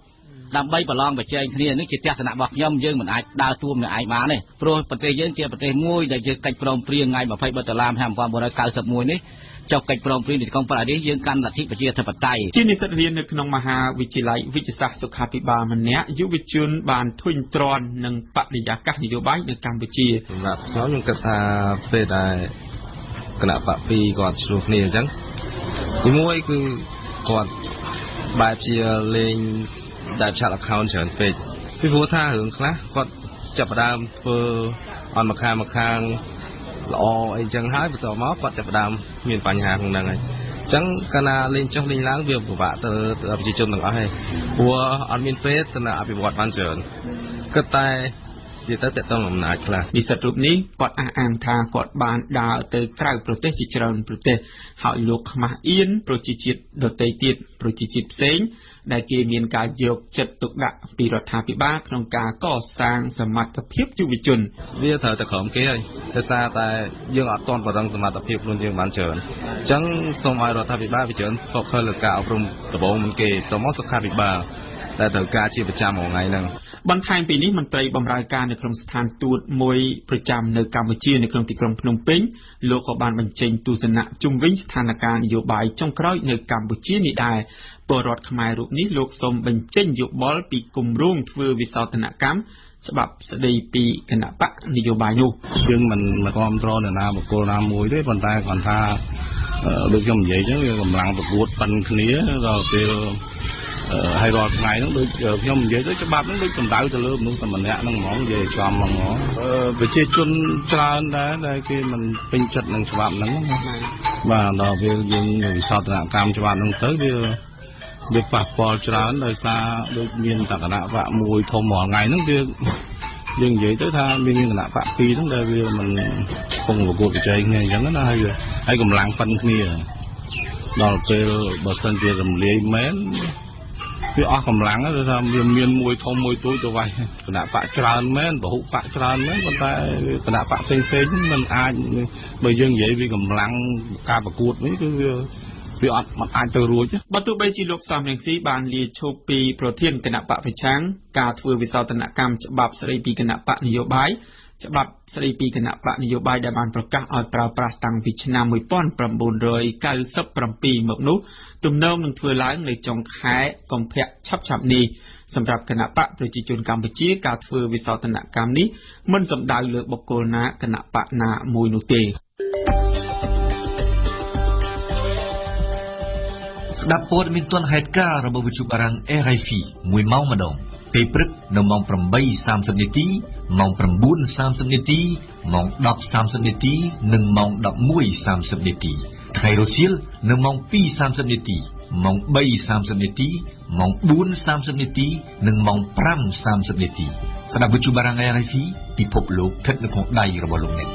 ដើម្បីប្រឡងប្រជែងគ្នានេះជាទស្សនៈរបស់ខ្ញុំយើងមិនអាចដើរទួម្នាក់ឯងបានទេព្រោះប្រទេសយើងជាប្រទេសមួយដែលយើងកិច្ចព្រមព្រៀងថ្ងៃ23ដុល្លារឆ្នាំ1991នេះចុះកិច្ចព្រមព្រៀងទីក្រុងប៉ារីសយើងកាន់លទ្ធិប្រជាធិបតេយ្យជានិស្សិតរៀននៅក្នុងមហាវិទ្យាល័យវិទ្យាសាស្ត្រសុខាភិបាលម្នាក់យុវជនបានធុញទ្រាន់នឹងបរិយាកាសនយោបាយនៅកម្ពុជាសម្រាប់ខ្ញុំគិតថាពេលដែលគណៈបកពីរគាត់ឆ្លោះគ្នាអញ្ចឹងទីមួយគឺគាត់បែបជាលេងដែលឆាត់ account ច្រើនពេកពីព្រោះថារឿងខ្លះគាត់ចាប់ផ្ដើមធ្វើអន់មួយខាងល្អអីចឹងហើយបន្ទាប់មកគាត់ចាប់ផ្ដើមមានបញ្ហាក្នុងហ្នឹងហើយអញ្ចឹងកាលណាលេងចុះលេងឡើងវាពិបាកទៅប្រជាជនទាំងអស់ហើយព្រោះអត់មានពេលទៅអភិវឌ្ឍបានច្រើនគិតតែនិយាយទៅតេតងអំណាចខ្លះនិស្សិតរូបនេះគាត់អះអាងថាគាត់បានដើរទៅក្រៅប្រទេសជាច្រើនប្រទេសហើយលោកខ្មាស់អៀនប្រជាជាតិដទៃទៀតប្រជាជាតិផ្សេងដែលគេមានការយកចិត្តទុកដាក់ពីរដ្ឋាភិបាលក្នុងការកសាងសមត្ថភាពយុវជនវាត្រូវតែក្រោមគេហើយដោយសារតែយើងអត់ទាន់បរឹងសមត្ថភាពខ្លួនយើងបានច្រើនអញ្ចឹងសូមឲ្យរដ្ឋាភិបាលវាច្រើន focus លើការអប់រំដំបូងមុនគេតមកសុខាភិបាលដែលត្រូវការជាប្រចាំរាល់ថ្ងៃហ្នឹងបន្ថែមពីនេះមន្ត្រីបម្រើការនៅក្នុងស្ថានទូតមួយប្រចាំនៅកម្ពុជានៅក្នុងទីក្រុងភ្នំពេញលោកក៏បានបញ្ចេញទស្សនៈជុំវិញស្ថានភាពនយោបាយចុងក្រោយនៅកម្ពុជានេះដែរពលរដ្ឋខ្មែររូបនេះលោកសូមបញ្ចេញយោបល់ពីគម្រោងធ្វើវិសោធនកម្មច្បាប់ស្តីពីគណៈបកនយោបាយនោះយើងមិនគាំទ្រនរណាបុគ្គលណាមួយទេប៉ុន្តែគាត់ថាដូចខ្ញុំនិយាយចឹងវាកម្លាំងប្រកួតប៉ិនគ្នាដល់ពេលហើយរាល់ថ្ងៃហ្នឹងដូចខ្ញុំនិយាយទៅច្បាប់ហ្នឹងដូចសំដៅទៅលើមនុស្សតែម្នាក់ហ្នឹងហ្មងនិយាយចំហ្មងប្រជាជនច្រើនដែរដែលគេមិនពេញចិត្តនឹងច្បាប់ហ្នឹងបាទដល់ពេលយើងវិសោធនកម្មច្បាប់ហ្នឹងទៅវាប៉ះពាល់ច្រើនដោយសារដូចមានតគណៈបកមួយធំរាល់ថ្ងៃហ្នឹងវាយើងនិយាយទៅថាមានគណៈបកពីរហ្នឹងដែលវាមិនពងប្រកួតប្រជែងគ្នាអញ្ចឹងណាហើយកម្លាំងប៉ិនគ្នាដល់ពេលបើសិនជារំលាយមែនវាអស់កម្លាំងទៅថាវាមានមួយធំមួយទូចទៅវាយគណៈបកច្រើនមែនពហុបកច្រើនមែនប៉ុន្តែគណៈបកផ្សេងៗមិនអាចបើយើងនិយាយពីកម្លាំងការប្រកួតនេះគឺវាអត់អាចទៅរួចបើទោះបីជាលោកសំរងស៊ីបានលាឈប់ពីប្រធានគណៈបកប្រឆាំងការធ្វើវិសោធនកម្មច្បាប់ស្តីពីគណៈបកនយោបាយច្បាប់ស្តីពីគណៈបកនយោបាយដែលបានប្រកាសឲ្យប្រើប្រាស់តាំងពីឆ្នាំ1997មកនោះទំនងនឹងធ្វើឡើងនៅចុងខែកុម្ភៈឆាប់ៗនេះសម្រាប់គណៈបកប្រជាជនកម្ពុជាការធ្វើវិសោធនកម្មនេះមិនសំដៅលើបុគ្គលណាគណៈបកណាមួយនោះទេស្ដាប់ព័ត៌មានទាន់ហេតុការណ៍របស់វិទ្យុបារាំង RFI មួយម៉ោងម្ដងពេលព្រឹកនៅម៉ោង 8:30 នាទីម៉ោង 9:30 នាទីម៉ោង 10:30 នាទីនិងម៉ោង 11:30 នាទីថ្ងៃរសៀលនៅម៉ោង 2:30 នាទីម៉ោង 3:30 នាទីម៉ោង 4:30 នាទីនិងម៉ោង 5:30 នាទីស្ដាប់វិទ្យុបារាំង RFI ពិភពលោកស្ថិតនៅក្នុងដៃរបស់លោកអ្នក។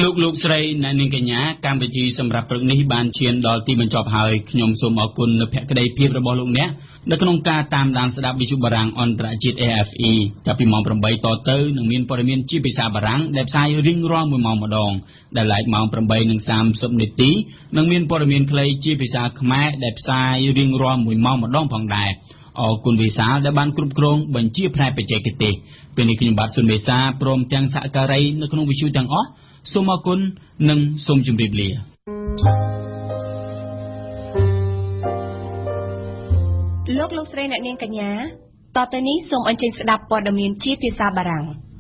លោកលោកស្រីអ្នកនាងកញ្ញា កម្មវិធីសម្រាប់ព្រឹកនេះបានឈានដល់ទីបញ្ចប់ហើយ។ ខ្ញុំសូមអរគុណនៅភក្ដីភាពរបស់លោកអ្នកនៅក្នុងការតាមដានស្ដាប់វិទ្យុបារាំងអន្តរជាតិ AFE។ ចាប់ពីម៉ោង8តទៅនឹងមានព័ត៌មានជាភាសាបារាំងដែលផ្សាយរៀងរាល់1ម៉ោងម្ដង ដែលឡែកម៉ោង8:30នាទីនឹងមានព័ត៌មានខ្លីជាភាសាខ្មែរដែលផ្សាយរៀងរាល់1ម៉ោងម្ដងផងដែរ។ អរគុណវិសាលដែលបានគ្រប់គ្រងបញ្ជាផ្នែកបច្ចេកទេស។ ពេលនេះខ្ញុំបាទសុនមេសាព្រមទាំងសហការីនៅក្នុងវិទ្យុទាំងអស់សូមអរគុណនិងសូមជម្រាបលា។ លោកលោកស្រីអ្នកនាងកញ្ញា តទៅនេះសូមអញ្ជើញស្ដាប់ព័ត៌មានជាភាសាបារាំង។